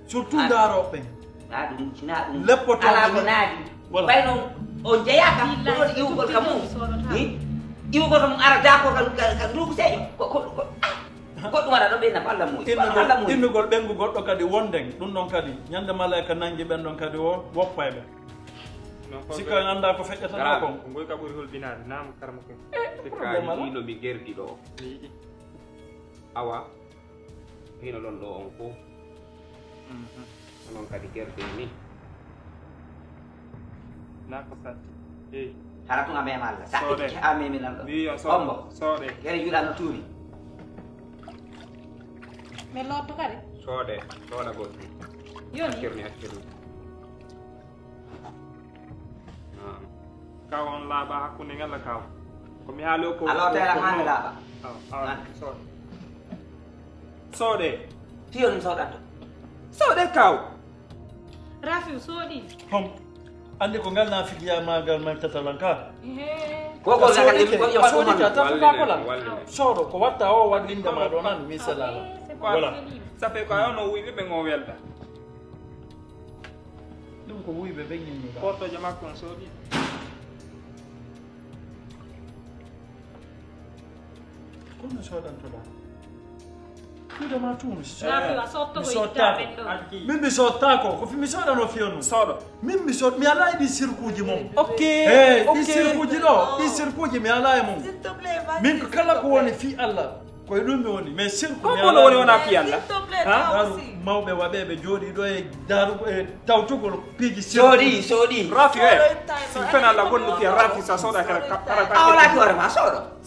Surtout ndaarooɓe ɓen. Na ɗum sina ɗum leppoto ala ko naadi. Voilà. Ɓay noon o jeyaaka ko ɗon iwugol ka mum. Iwugol ka mum ara daako ka ka nduugu seeƴo ko ko ko goɗɗum waɗa ɗo ɓe nafa Allah muuyi. Innugol ɓenngu goɗɗo kadi wonden ɗum ɗon kadi ñande malayka nanngi ɓen ɗon kadi o woppa e ɓen. Sikka en annda ko feƴƴatano kon. Ko ngoy ka ɓuri holbinaade naam karma ko. Sikka ni no mi gerdi ɗo. Awa hino ɗon ɗo on fof. Onon kadi gerde ni. Na ko satti. Eyi. Hara tun a mema Allah sa itti a memi nan ɗo. Wi on sooɗe. Ombo sooɗe. Gere juuɗa no tuumi. Mi lotto kadi. Sooɗe sooɗa goɗɗum. Yoni. Accirmi accirmi. Kaw on laaɓa hakkunde ngala kaw. Ko mi haali o ko alotela hami laaɓa. Aw aw sooɗe. Sooɗe. Tiyo ɗum sooɗanto. Sooɗe kaw. Rafiu sooɗi. Hom. Andi ko ngal na figiya magal man tatalan ka. Koko sooɗi ka tafuka kola. Sooɗo ko watta o waɗinde ma ɗo nan mi salala. Voilà. Ça fait ko ayono wuyɓe ɓe ngo welda. Ɗum ko wuyɓe ɓe ñinni ba. Portoje makko on sooɗi. Kono sooɗantoɗa. Kuude ma tun. Mi sottaako. Min mi sottaako ko mi soɗano fiyonu. Sooɗo. Min mi sot mi ala e ɗi sirkuuji mon. Ok. Eyi ɗi sirkuuji ɗo ɗi sirkuuji mi ala e mon. Min ko kala ko woni fii Allah. Koye ɗum mi woni mais sirku ko kono woni wona fii Allah. Daru mawɓe waɓeɓe jooɗi ɗo e daru e tawtugol piiji sirku. Sooɗi sooɗi. Rafi e si fen Allah wonno fiya rafi sa soɗa kala kala a wala ki hoore ma sooɗo.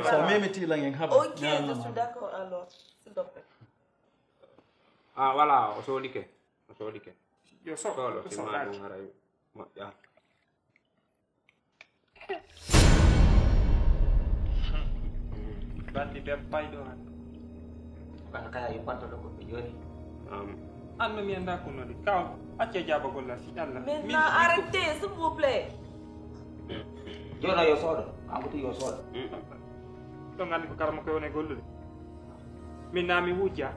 Voilà. Sa memiti lan en haba. Ok, je suis d'accord alors, s'il te plaît. Ah, voilà, o soodike. O soodike. Yo so, soolo, yo si so ma ɗum haray moƴƴa. Bandi ɓe payɗo han. Kono kala yo ɓanto ɗo goɗɗo jooni. Anno mi annda ko nodi. Kaw, acce jaabagol la si Allah. Maintenant, arrêtez, s'il vous plaît. Jono yo soodo, Amadou yo soodo. Ɗon anndi ko karamo koye woni e gollude. Min na mi wujja.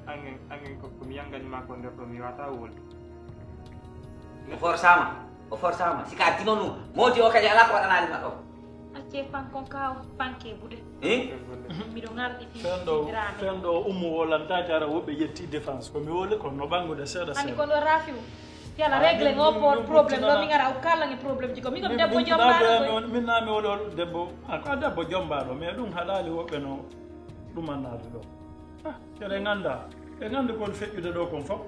Angen, angen ko, ko mi yangani ma ko nder ɗo mi wata wolde. O forsama, o forsama. Sika dino nu, modi o kadi ala ko waɗanali ma ɗo. Acce fankon kaw, fanke buɗe. Eh? Miɗo ngarɗi fi fendo, fendo ummo wolantaki ara woɓɓe yetti défense. Ko mi woli ko no ɓangude seeɗa seeɗa. Andi ko ɗo rafiu. Yala règle ngo problème no mi ngara o kala ngi problème ji ko mi ko debbo jombaɗo. Min na mi wolo debbo, a ko debbo jombaɗo, mais ɗum haɗali woɓɓe no ɗum annade ɗo. Ah, kere ganda, ɓe gandi kon feƴƴude ɗo kon fof.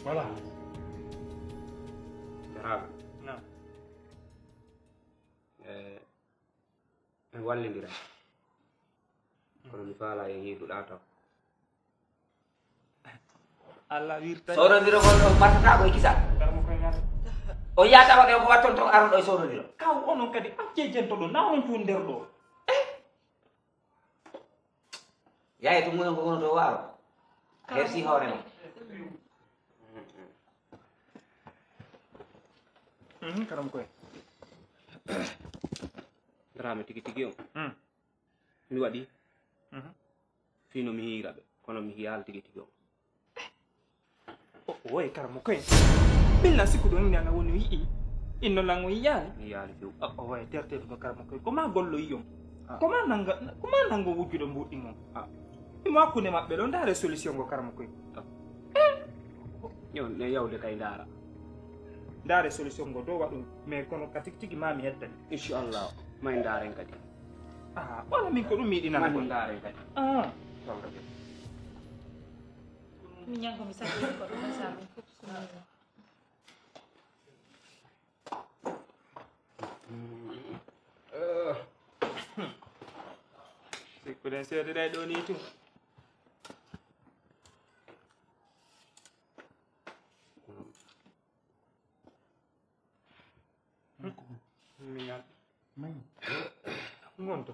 Voilà. Jarama. E en wallidira. Kono mi faala en yiiduɗa taw. Allah wirta. Soodondiro kon o martata ko e kisa. O yata o ɗe o watton ton aron ɗo e soodondiro. Kaw onon kadi acce jento ɗo na on tun nder ɗo. Yaye to munen ko wono to waaro. Hersi hoore ma. Mhm, karam koy. Drame tigi tigi on. Mi waɗi fino mi hiira ɓe kono mi hiyaali tigi tigi on. Oye karamo koye. Ɓilla sikkuɗo en nana woni o yi'i. Inno lan o yiyaali. Yiyaali few. Oye terteɗo no karamo koye koma gollo yiyon. Koma nanga koma nango wujjuɗo mbuɗɗi mon. Imo hakkunde maɓɓe ɗo ndaare solution ngo karamo koye. Yo ne yawde kay ndaara. Ndaare solution ngo do waɗum mais kono ka tigi tigi ma mi heddani. Inchallah. May ndaaren kadi. Ah, wala min ko ɗum mi yiɗi nana. May ndaaren kadi. Ah. Tonga de. Min ñanko mi sati ko ɗum sa min fof sunu. Sikkuɗen seedeɗay ɗo ni tun. Miñal. Ngonto.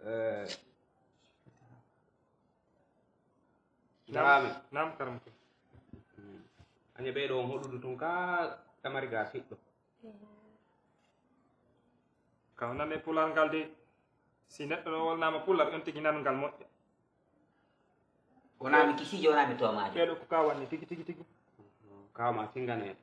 Eh. Naam, naam, karam ko. Aña ɓeyɗo on hoɗudu tun ka tamari ga siɗɗo. Kaw nan e pular ngal de. Si neɗɗo no wolnama pular on tigi nan ngal moƴƴa. Wona mi kisijo wona mi tomajo. Ɓeɗo ko kawanni tigi tigi tigi. Kawma singane.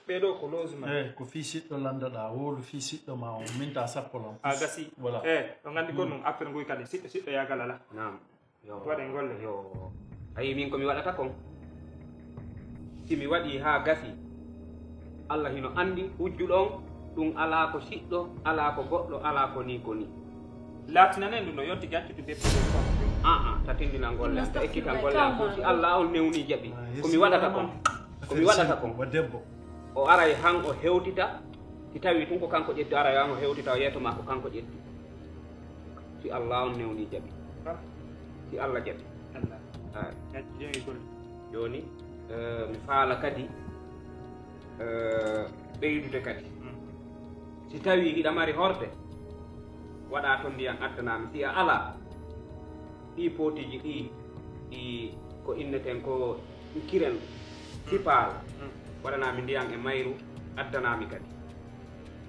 Ɓeɗo ko logement. Eh, ko fii siɗɗo landaɗa wolu fii siɗɗo ma on minta sappo lan. A gasi. Voilà. Eh, ɗo gandi kon ɗum affaire nguy kadi siɗɗo siɗɗo yagal ala. Naam. Yo. Waɗen golle. Yo. Ayi min ko mi waɗata kon. Si mi waɗi ha gasi. Allah hino andi hujjuɗo on ɗum ala ko siɗɗo, ala ko goɗɗo, ala ko ni ko ni. Laatinanen ɗum no yonti gaccude be projet. Aa, ta tindina golle an, ta ekkita golle an fof si Allah on newni jaɓi. Ko mi waɗata kon. Ko mi waɗata kon. O aray han o hewtita si tawi tun ko kanko ƴetti aray han o hewtita o yeeto ma ko kanko ƴetti. Si Allah on newni jaɓi. Si Allah jaɓi. Joni eh, mi faala kadi eh, ɓeydude kadi. Si tawi hiɗa mari horde waɗa ton ndiyan addanami si a ala ɗi potiji ɗi ɗi ko inneten ko kiren sipaal waɗanami ndiyan e mayru addanami kadi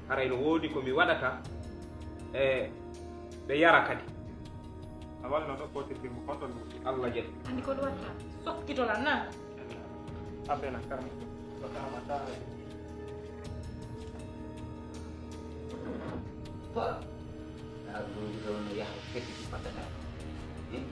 haray no woodi ko mi waɗata e ɓe yara kadi A walno ɗo footirde mo kon ɗon mo. Allah jel. Andi ko ɗum watta? Sokkito lan na. Abbe na karam. Ko tama ta. Ko. Na ɗum ɗo no yaha feti ko paddata. Hmm?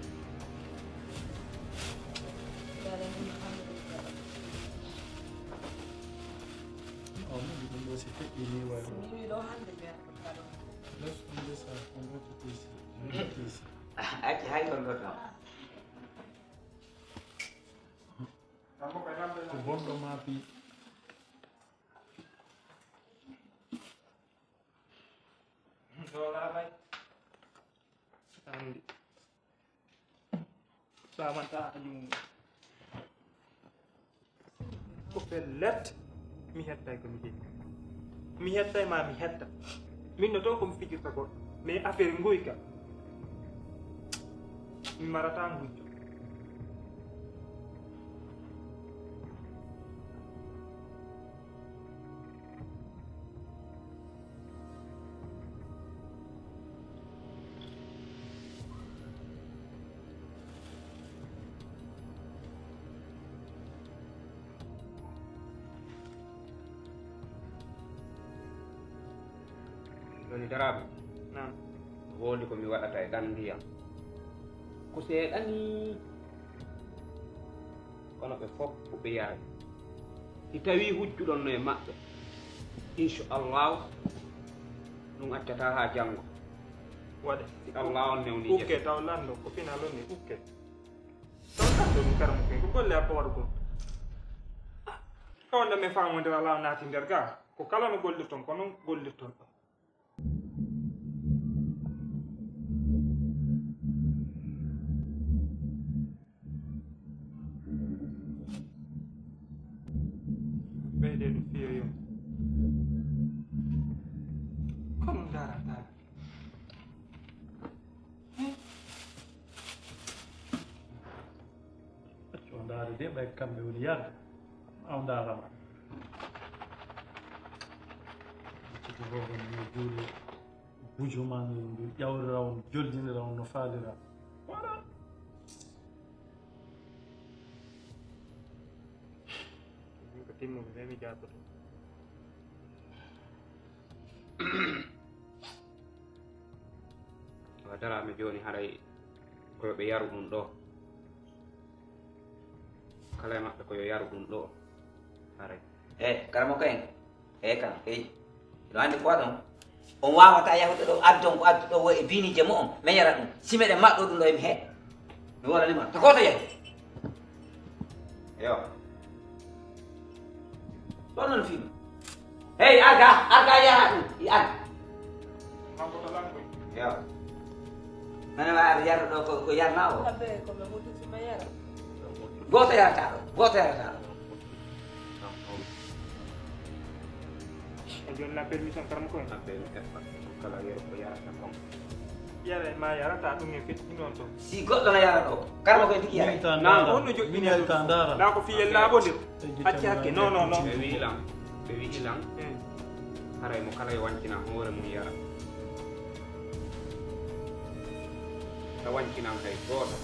O, mo ɗum ɗo si feƴƴi ni waɗi. Mi wi ɗo hande mi arta ɗo. Laisse tomber ça, on va quitter ici. On va quitter ici. Acci hay ɗon ɗo tan. Ko bonɗo maapi. Ɗo laabay. Andi. Samanta a jungo. Ko pellet, mi hettay ko mi jeyi. Mi hettay ma mi hetta. Min no toon ko mi fijirta goɗɗo. Mais affaire ngoy ka. Mi marata ngujjo. Joni Daraaɓe, naam, ko woni ko mi waɗata e ɗan ndiyam? Ko seeɗa nii, kono ɓe fof ɓe yaray. Si tawii hujjuɗon no e maɓɓe, inchallahu, ɗum accataa haa janngo. Waɗe. Si Allah on newni ukke, taw lanndo, ko pinal on ni, ukke. Taw lanndo ɗum karam ko golle akko waɗugol. Ka wonde men faamonde wala o naati nder ga. Ko kala no gollirton, ko noon gollirton ɗo. Ɓeyde ɗum fiyo yo. Kono ndaarata. Accu o ndaara de, ɓay kamɓe woni yarde. Aw ndaarama. Acciti hoore mum e juuɗe. Bujo ma ndu ƴawrira on, joldinira on no faalira. Voilà. Ko timmude nde mi jaaboto. Wa daraame jooni haray ko yo ɓe yaru ɗum ɗo. Kala e maɓɓe ko yo yaru ɗum ɗo. Haray. Eh, karamoko en. Eey kam, eey. Hiɗo anndi ko waɗon? On waawataa yahude ɗo, addon ko adduɗo o e biinije mo'on, men yara ɗum. Si meɗen maɗɗo ɗum ɗo, emi he. Mi wolanima. To gooto yahi. Yo. Ɗon non fii. Hey, arga, arga yaha ɗum. I arga. Yo. Mene wa ar yar ɗo ko, ko yarna o. Abe, ko me mutu si me yara. Gooto yarata ɗo. Gooto yarata ɗo. E joni la permission karam ko en. Abbe mi teppa. Kala yero ko yarata kon. Yara ma yarata ɗum e fetti non to. Si goɗɗo na yara ɗo. Karam ko en tigi yara. Min alta ndara. On no joɗɗini min alta ndara. La ko fiyel laaɓo ndir. Acci hakke. Non, non, non. Ɓe wi'i lan. Ɓe wi'i lan. Eh. Haray mo kala e wancina hoore mum yara. Ta wancinan hay gooto.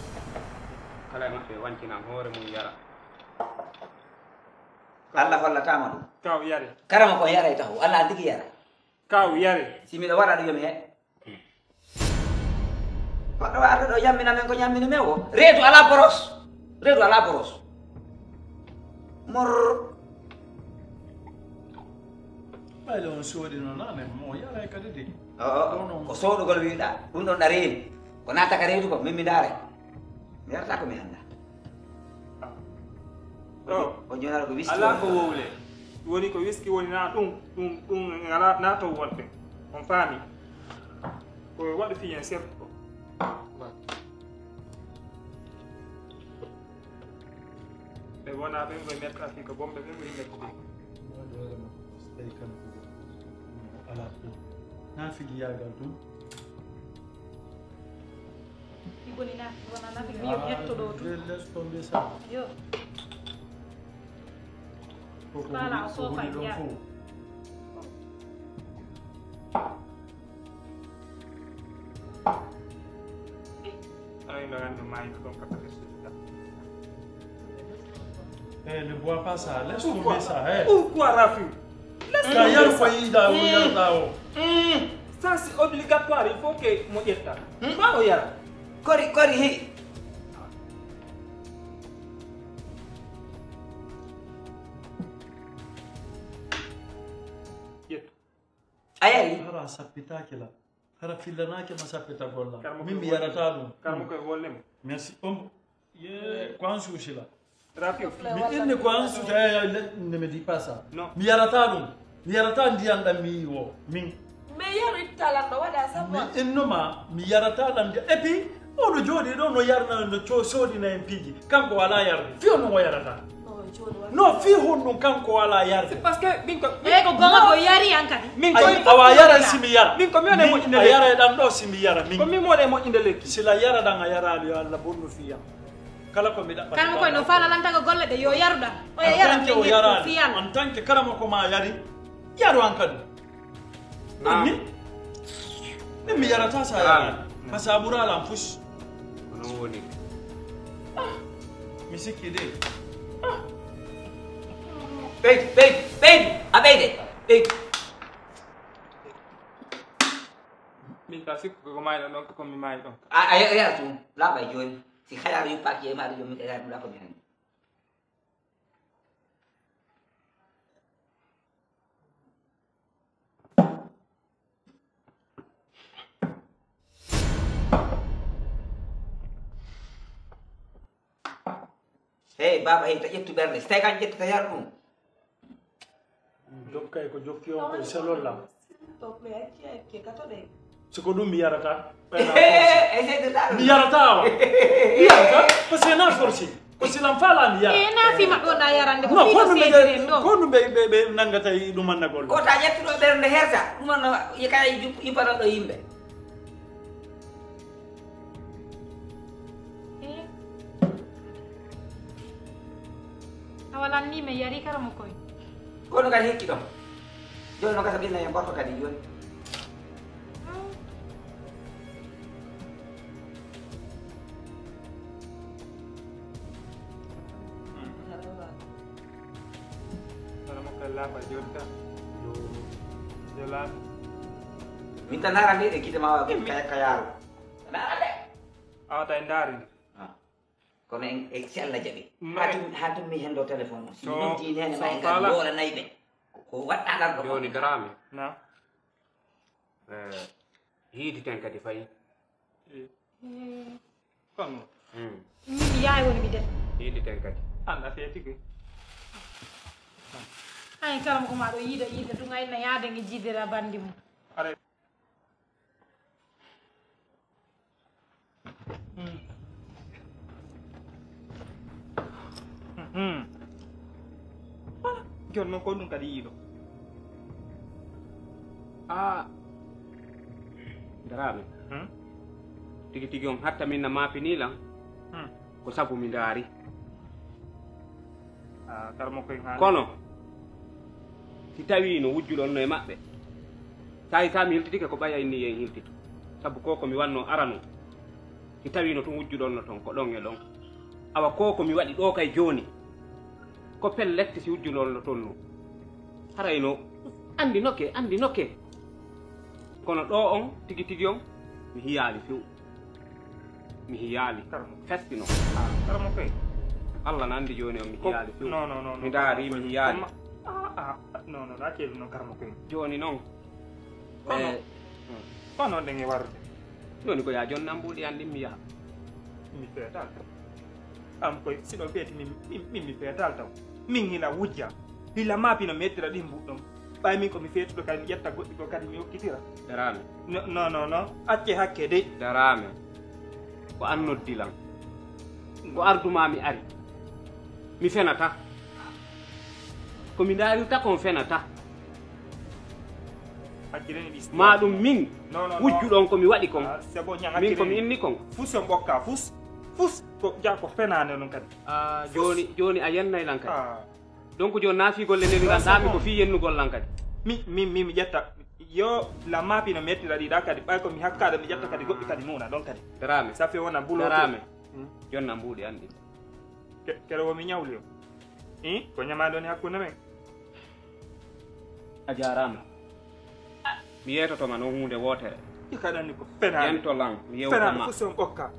Kala e maɓɓe wancinan hoore mum yara. Allah hollataama ɗum. Kaw yare. Karama ko yaray taho. Allah an tigi yara. Kaw yare. Si miɗo waɗa ɗum yo mi he. Goɗɗo waɗa ɗo yammina men ko yammini men o. Reedu alaa boros. Reedu alaa boros. Mor. Ɓayde on soodino nane mo yaray kadi de. Oo, ko soodugol wiɗa. Ɗum ɗon ɗa reeni. Ko natta ka reedu ko min mi ndaare. Mi yarata ko mi annda. Ɗo. O joonaɗo ko wiski. Alaa ko wowle. Woni ko wiski woni na ɗum, ɗum, ɗum ngala na to wonde. On faami? Ko waɗi fiyen sertu ko. Ɓe wona ɓen koye metta fii ko bomɓe ɓen ɓuri mettude. Waɗi hoore makko, so tawi kanko alaa ɗum. Na figi yaagal ɗum. Ɗi boni na, wona na figi yo mi hetto ɗo tun. Je laisse tomber ça. Yo. Ko ko Kala woni, o ko woni sofa ɗon ya. Fof. Eh, Ɗo en no maayi ɗo ɗon ka pate suudu. Eh, ne bois pas ça. Laisse tomber ça. Eh. Pourquoi Rafi? Ka yar ko yiɗa o yarɗa o. Ça c'est obligatoire, il faut que mo ƴetta. Ma o yara. Kori kori he. Ƴettu. A yari? Hara sappitaki la. Hara fillanaake ma sappitagol la. Min mi yarata ɗum. Karmo koye wolle mo. Merci. Ombo. Ye ko an suusi la. Rafi. Mi inni ko an suusi. Ne me dis pas ça. Non. Mi yarata ɗum. Mi yarata ndiyan ɗan mi yiwo. Min. Mais yaro ittalan ɗo waɗa sabu. Mi inno ma mi yarata ɗan ndiyan. Et puis oɗo jooɗi ɗo no yarna no co soodina en piiji. Kanko wala yarde. Fiyo no o yarata. No fi honɗum kanko wala yarde. Parce que min ko Eyi ko gonga ko yari an kadi. Min ko Ay, awa yara si mi yara. Min ko mi woni mo A yara e ɗan ɗo si mi yara min. Ko min mo mo inde lekki. Sila yara ɗan a yaraali yo Allah bonnu fiya. Kala ko mi ɗaɓɓata. Kala mo koye no fala lantago golle ɗe yo yaruɗa. Oya En yara tant que o min yaraali fiyan. En tant que kala mo ko ma yari. Yaru an kadi. Ɗum ni. Min mi yarata sa yaraali. Ka sa ɓuraali an fus. Ko non woni. Mi sikki de. Ɓeydu, ɓeydu, ɓeydu, a ɓeyde, ɓeydu. Min ka sikku ko maayi ɗon ɗon ko mi maayi ɗon. A a yara tum, laaɓa jooni. Si haɗaɗo yuppaaki e maaɗa jooni, mi ɗeɗa ɗum ɗa ko mi hani. Hey baaba, hey, ta ƴettu ɓernde. Si tawi kan ƴettata yar ɗum. Jokkay ko jokki on koye selol lam. S'il te plaît, acce acce ka toɗe. Si ko ɗum mi yarata. Essaye de Mi yarata wa. Mi yarata. Parce que na forcé. Ko silam fala mi yara. E na fi maɓɓe wona yarande ko No fi ko no ɗum seediren ɓe ɗo. Ko ɗum ɓe ɓe ɓe nangata e ɗum annagol. Ko ta ƴettuɗo ɓernde herta, ɗum no kay yuppata ɗo yimɓe. A walanni mi yari kara mo koye. Kono kadi hikki ɗon. Jooni no gasa ɓinna en gorko kadi jooni. Kono mo kala laaɓa jooni ka. Yo laaɓa. Min tan naran de e gite ma wa ka ka yaaro. Naran de. Awa tawi ndaari. Kono en e si Allah jaɓi. Haa tum haa tum mi hendo téléphone o. Si mi noddi nene ma en ngal woora nayi ɓe. Ko waɗɗa ngal ɗo. Jooni Daraame. Na. Eh, hiiditen kadi fayi. Kono. Min mi yaay woni mi def. Hiiditen kadi. Anda fe tigi. Ay kala ko ma ɗo yiida yiida ɗum ayna yaade ngi jiidira bandi mum. Are. Jooni noon ko ɗum kadi yiiɗo. A Daraame. Tigi tigi on hatta min na maapini lan. Ko sabu mi ndaari. Karmo koye haala. Kono si tawi no wujjuɗon no e maɓɓe, tawi sa mi hiltitike ko ɓaya inni yen hiltitu. Sabu ko ko mi wanno arano, si tawi no tun wujjuɗon no ton ko ɗon e ɗon. Awa ko ko mi waɗi ɗo kay jooni, ko pellet si wujjuɗon no ton no. Haray no andi noke, andi noke. Kono ɗo on tigi tigi on mi hiyaali few. Mi hiyaali. Festino. Karmo koye. Allah na andi jooni on mi hiyaali few. Non non non. Mi ndaari mi hiyaali. Ah ah non non a ceeɗu noon karmo koye. Jooni noon. Kono kono nde nge warde. Jooni ko yaa jonnam mbuuɗi an ɗin mi yaha. Mi feetal taw. Am koye siɗo feeti min min mi feetal taw. Min hila wujja. Hila maapi no mettira ɗin mbuɗɗon. Ɓay min ko mi feetuɗo kadi mi ƴetta goɗɗi ko kadi mi hokkitira. Daraame. Non non non. Acce hakke dey. Daraame. Ko an noddi lan. Ko arduma mi ari. Mi fenata. Ko mi ndarirta kon fenata. Ma ɗum min wujjuɗon ko mi waɗi kon. Min ko mi inni kon. Fus on ɓokka fus. Fus ko ja ko fenande non kadi. Jooni jooni a yennay lan kadi. Donc jooni na fii golle neli lan ɗaami ko fii yennugol lan kadi. Mi mi mi mi ƴetta. Yo, la mapi no metti raɗi ɗa kadi, ɓay ko mi hakkaɗo, mi ƴetta kadi goɗɗi kadi muna ɗon kadi. Darame. Ça fait wona bulo. Darame. Hmm. Jonna mbuɗi anɗi. Ke-, kere wo mi ñawli o. Ih, ko ñamaɗo ni hakkunde men. A jarama. Mi yeetotoma noon huunde wootere. Ikaɗanni ko fenaande. Yento lan, mi yewtoma. Fenaande fof si on ɓokka.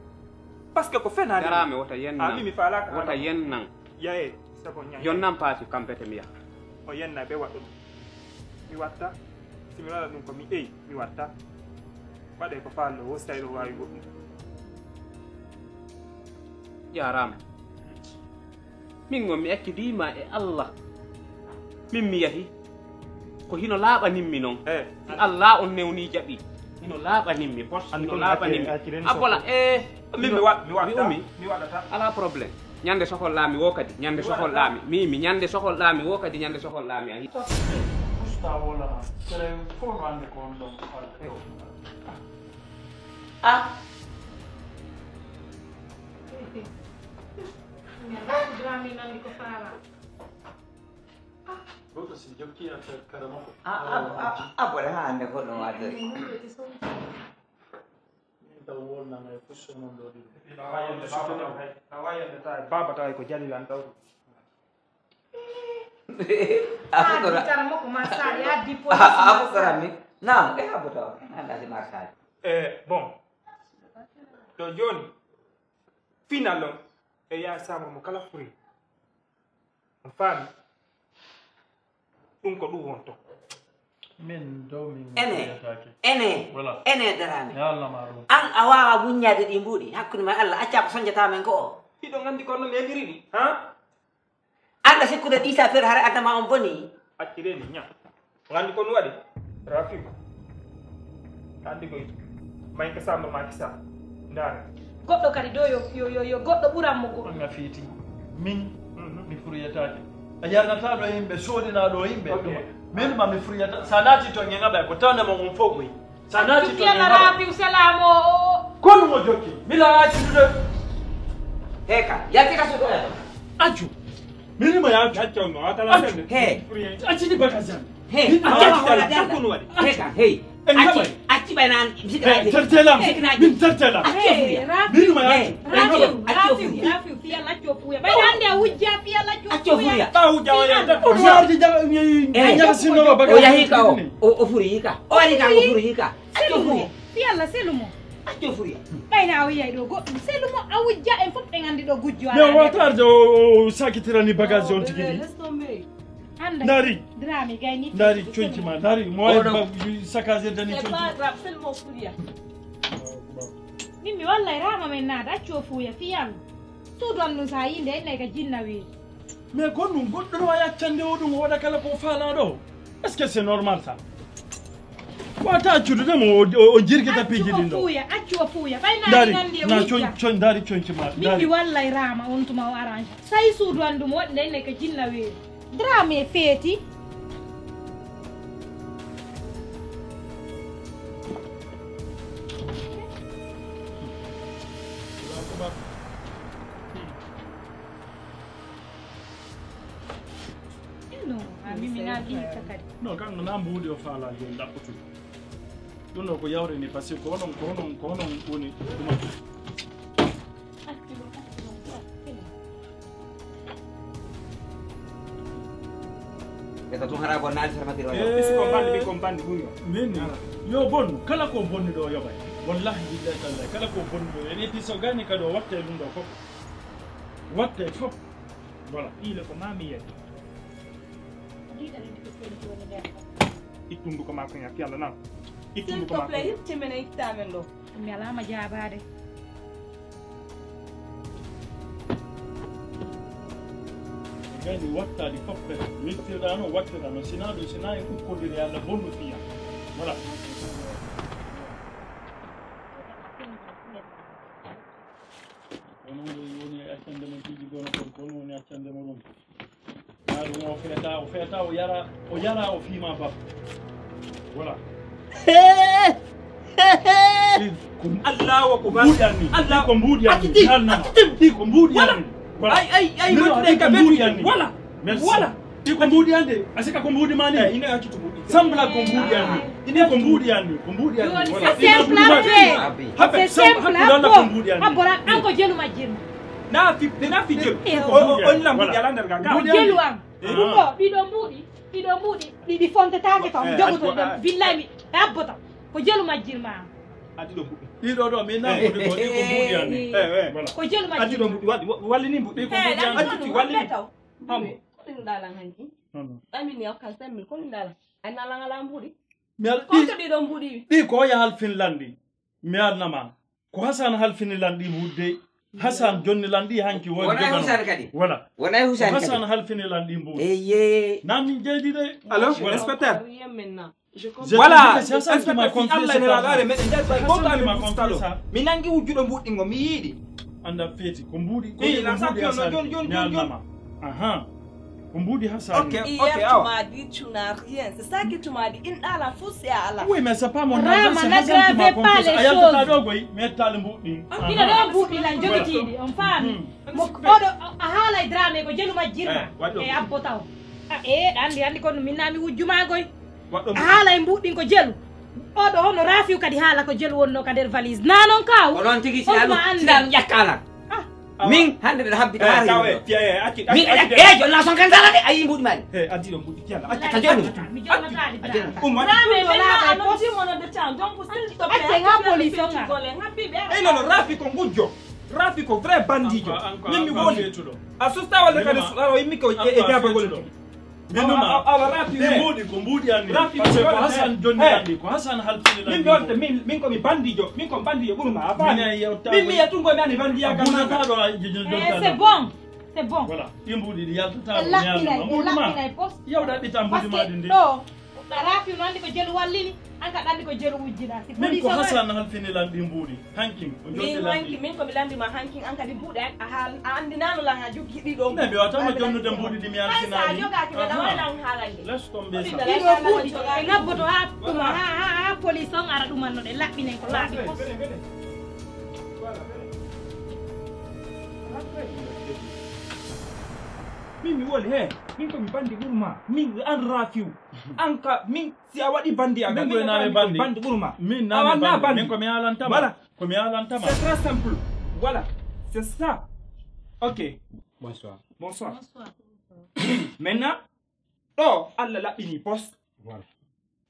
Parce que ko fenaande. Jarama, wota yennan. A, mi, mi faalaaka. Wota yennan. Yaye, sabo ñaye. Yon nan paati kampete mi yaha. O yenna ɓe waɗɗo ɗum. Mi watta. Si mi waɗa ɗum ko mi eyi, mi watta. Waɗe ko faalɗo, wo si tawi ɗo waawi goɗɗum. Jarama. Min on mi accidiima e Allah. Min mi yahi. Ko hino laaɓanimmi non. Eh. Si Allah on newni jaɓi. Hino laaɓanimmi, pos, hino laaɓanimmi. Abola, eh. Min mi wa-, mi watta. Mi umi. Mi waɗata. Ala problème. Ñande sohol laami wo kadi. Ñande sohol laami. Mi, mi ñande sohol laami wo kadi. Ñande sohol laami a hi-. Usta wala. Sere fof no ande ko on ɗon. Ah. Min nandi ko faala. Goɗɗo si jokki affaire kara makko. A, a, a, a, bone ha hande ko ɗum waɗde. Min taw wonnama e fusso mon ɗo ɗiɗo. Awa yande baba taw, awa yande taw, baba taw ko jali lan taw. A fuɗɗora. Kara makko ma sali, a di police. A fuɗɗora mi. Naam, e habbo taw. Anda si ma sali. Eh, bon. To joni. Final on. E yaa samro mo kala furi. On faami? Ɗum ko ɗum wonto. Min dow min ene, fiyataake. Ene, voilà. Ene Daraame. Ya Allah ma ɗum. An a waawa muññaade ɗi mbuuɗi hakkunde ma Allah, acca ko soñjata men ko o. Hiɗon anndi ko no memiri ɗi, ha? An a sikkude ɗi sa fer hara adama on boni. Accireni ña. Nganndi ko no waɗi? Rafiu. Anndi koy. Mayka Samba ma kisa. Ndaare. Goɗɗo kadi ɗo yo, yo, yo, yo goɗɗo ɓuran mo goɗɗo. Nga fiiti. Min, mhm, mi furiyataake. A yarnata ɗo yimɓe, soodina ɗo yimɓe. Ok. Ɗum. Min ma mi furiyata. Sa naati to ngenga ɓe ko tawne mo on fof ɓoy. Sa naati to ngenga ɓe. Rafiu salamo o. Kono mo jokki. Mi la accude. Heka, yalti ka suɗo. Accu. Min ma ya accu. Accu mo, atala. Accu. He. Accu di bagage. He, accu, accu, accu, accu, he ka, he. Accu, accu, ɓay naan, bisikilaaji. Tertela, min tertela. Accu fuya. Min ma accu. Accu, accu fuya. Accu fuya. Ɓay naan de wujja fiya accu fuya. Accu fuya. Ɓa wujja o ya. O yardi jaga, jaga sinno bagage. O yahi ka o. O, o furi ka. O ari ka, o furi ka. Accu fuya. Fiya la selu mo. Accu fuya. Ɓay na o yiyay ɗo goɗɗum. Selu mo a wujja en fof ɓe nganndi ɗo gujjo. Mais o watarde o, o sakitirani bagage on tigi ɗi. Laisse tomber. Hannde. Ndaari. Dramé gayni. Ndaari, conci ma, ndaari. Mo wawi ba-, saccagé dani conci. C'est pas grave, seulement Fouria. Min mi wallay Rama men naada, accu o Fouria, fiyam. Suudu am ɗum sa yinde, ennay ka jinna weeri. Mais ko ɗum goɗɗo no wawi accande o ɗum, o waɗa kala ko faala ɗo. Est-ce que c'est normal ça? Wata accude mo, o, o, o jirgita piiji ɗin ɗo. Accu o Fouria, accu o Fouria. Ɓay na. Ndaari, nandi e na wujja. Con-, con-, ndaari conci ma, min ndaari. Mi wallay Rama, on tuma o arrange. Sayi suudu an ɗum waɗi nde, nde ka jinna weeri. Dramé feeti. Eh, non, a mimi na ɗi hikka kadi. Non, kan na mbuuɗi o faala joni ɗaɓɓotude. Ɗum ɗo ko yawre ni, parce que ko onon, ko onon, ko onon woni ɗum. Ɓe ka tun hara ko naali fermeture o. Eh, bisi ko bandi, bi ko bandi ɓuri o. Min, yo bon, kala ko bonni ɗo yoɓay. Wallahi billahi tallahi, kala ko bonni ɗo. E ɓe piso gani kadi o watte ɗum ɗo fof. Watte fof. Voilà. Ile ko mami yedde. Ittundu ko makko ya, fi Allah nan. Ittundu ko makko. S'il te plaît, itte men e itta men ɗo. Mi alaama jaabaade. Gayni wattaɗi fof kadi. Wittirɗa no, wattirɗa no. Sina ɗum, sina en ukkodiri Allah bonno fiya. Voilà. Kono woni accande mo piiji gono kon, kono woni accande mo ɗum. Yaa ɗum o feeta, o feeta, o yara, o yara, o fiima ba. Voilà. Allahu akbar. Mbuuɗi an ni. Allah. Ɗi ko mbuuɗi an ni. Acci ɗi. Ɗi ko mbuuɗi an ni. Voilà. Ay, ay, ay, mbuuɗi an ni. Voilà. Merci. Voilà. Ɗi ko mbuuɗi an de. A sika ko mbuuɗi ma ni. Eh, ina acci to mbuuɗi. Sambla ko mbuuɗi an ni. Ine ko mbuuɗi anni, ko mbuuɗi anni. Joni, c'est simple, après. Habe, c'est simple, habbo. Habbo, an ko jelu majjirma. Na fi, na fi jelu. Eh, o, o, o, ina mbuuɗi ala nder ga. Ko jelu am. Ɗum ɗo, ɗiɗo mbuuɗi, ɗiɗo mbuuɗi, ɗiɗi fontetaake kam, jogoto ɗum. Billahi mi, habbo tan. Ko jelu majjirma am. A ɗiɗo mbuuɗi. Ɗiɗo ɗo, min na mbuuɗi ko, ɗi ko mbuuɗi anni. Eh, eh. Voilà. Ko jelu majjirma. A ɗiɗo mbuuɗi, walli, walli ni mbuuɗi ko mbuuɗi anni. A ɗiɗo mbuuɗi, walli ni. Ko ɗum ɗalan hanki? Ɗamin ni okkal cinq mille, ko ɗum ɗalan? Ay na langa la mbuuɗi. Mi al-, ko ɗi, to ɗiɗo mbuuɗi. Ɗi ko o yahal Finlandi. Mi alnama. Ko Hasan halfini lan ɗi wudde. Hasan jonni lan ɗi hanki woni. Wona e jogano. Husan kadi. Voilà. Wona e Husan kadi. Hasan halfini lan ɗi mbuuɗi. Eye. Na min jeydi de. Allo, voilà. Inspecteur. Voilà, inspecteur, si Allah ene laalaare meɗen njaɓɓa e gonɗo amin Mustalo. Mi nangi wujjuɗo mbuuɗi ngo, mi yiiɗi. Anda feeti, ko mbuuɗi, ko mbuuɗi Hasan. Joni, joni, joni, joni. Aha. Ko mbuuɗi Hasan. Ok, ok, awa. Hier, tu m'as dit, tu n'as rien. C'est ça que tu m'as dit. In ɗaala fuu si a alaa. Oui, mais c'est pas mon argent, c'est Hasan qui m'a confié ça. A yaltata ɗo goy, mi etta le mbuuɗi. Ina ɗo mbuuɗi lan jogitiiɗi, on faami. Mo, oɗo, a haalay Dramé ko jelu majjirma. Eh, waɗɗo. E abbo taw. A, e, ɗa anndi, anndi kono min na mi wujju ma goy. Waɗɗo. A haalay mbuuɗi ko jelu. Oɗo hono Rafiu kadi haala ko jelu wonno ka nder valise. Na non kaw? Ko non tigi si an, si an ƴakkalan. Min hannde mbiɗa habbita haa reedu ɗo. Min e jonna son kan sala de, a yii mbuuɗi maɗi. He, addi ɗo mbuuɗi kiyala. Acca ka jonu. Mi jonnataali Dramé. Umma. Dramé, maintenant, à notre moment de temps. Donc, s'il te plaît, acce nga police on nga. Eh, non, non, Rafi ko ngujjo. Rafi ko vrai bandijo. Min mi woni. A susta walla kadi suɗaro yimmi ko e jaabagol. Minuma. Awa, awa, Rafi, mbuuɗi, ko mbuuɗi anni. Rafi, parce que ko Hasan jonni anni, ko Hasan halfini lan. Min ɗon, min, min ko mi bandijo, min ko bandijo ɓurma, a faami? Min mi yettungo mi ani bandiya kam. Eh, c'est bon, c'est bon. Voilà, ɗi mbuuɗi ɗi yaltata ko ñaama. Yawɗa ɗi tan mbuuɗi ma ɗi ndi. Ɗo, Rafi no anndi ko jelu wallini, an ka ɗanndi ko jelu wujjida. Min ko Hasan halfini lan ɗi mbuuɗi. Hankin, o joddi lanɗi. Min hankin, min ko mi lanndi ma hankin, an kadi mbuuɗe a, a, a anndinaano lan a jogii ɗi ɗo. Mais mi wawata ma jonnude mbuuɗi ɗi mi halfinaani. Hay so a jogaaki ɓe, lan waɗi lan haalande. Laisse tomber ça. Ɗiɗo mbuuɗi, ɓe ngabboto haa tuma, haa, haa, haa police on ara ɗumanno ɗe, laɓɓinen ko laaɓi fof. Min mi woni he, min ko mi banndi ɓurma, min an Rafiu, an ka, min si a waɗi banndi a ga, min ko mi banndi ɓurma. Min na mi banndi, min ko mi haalantama. Voilà. Ko mi haalantama. C'est très simple. Voilà. C'est ça. Ok. Bonsoir. Bonsoir. Bonsoir. Maintenant, ɗo Allah laɓɓini poste. Voilà.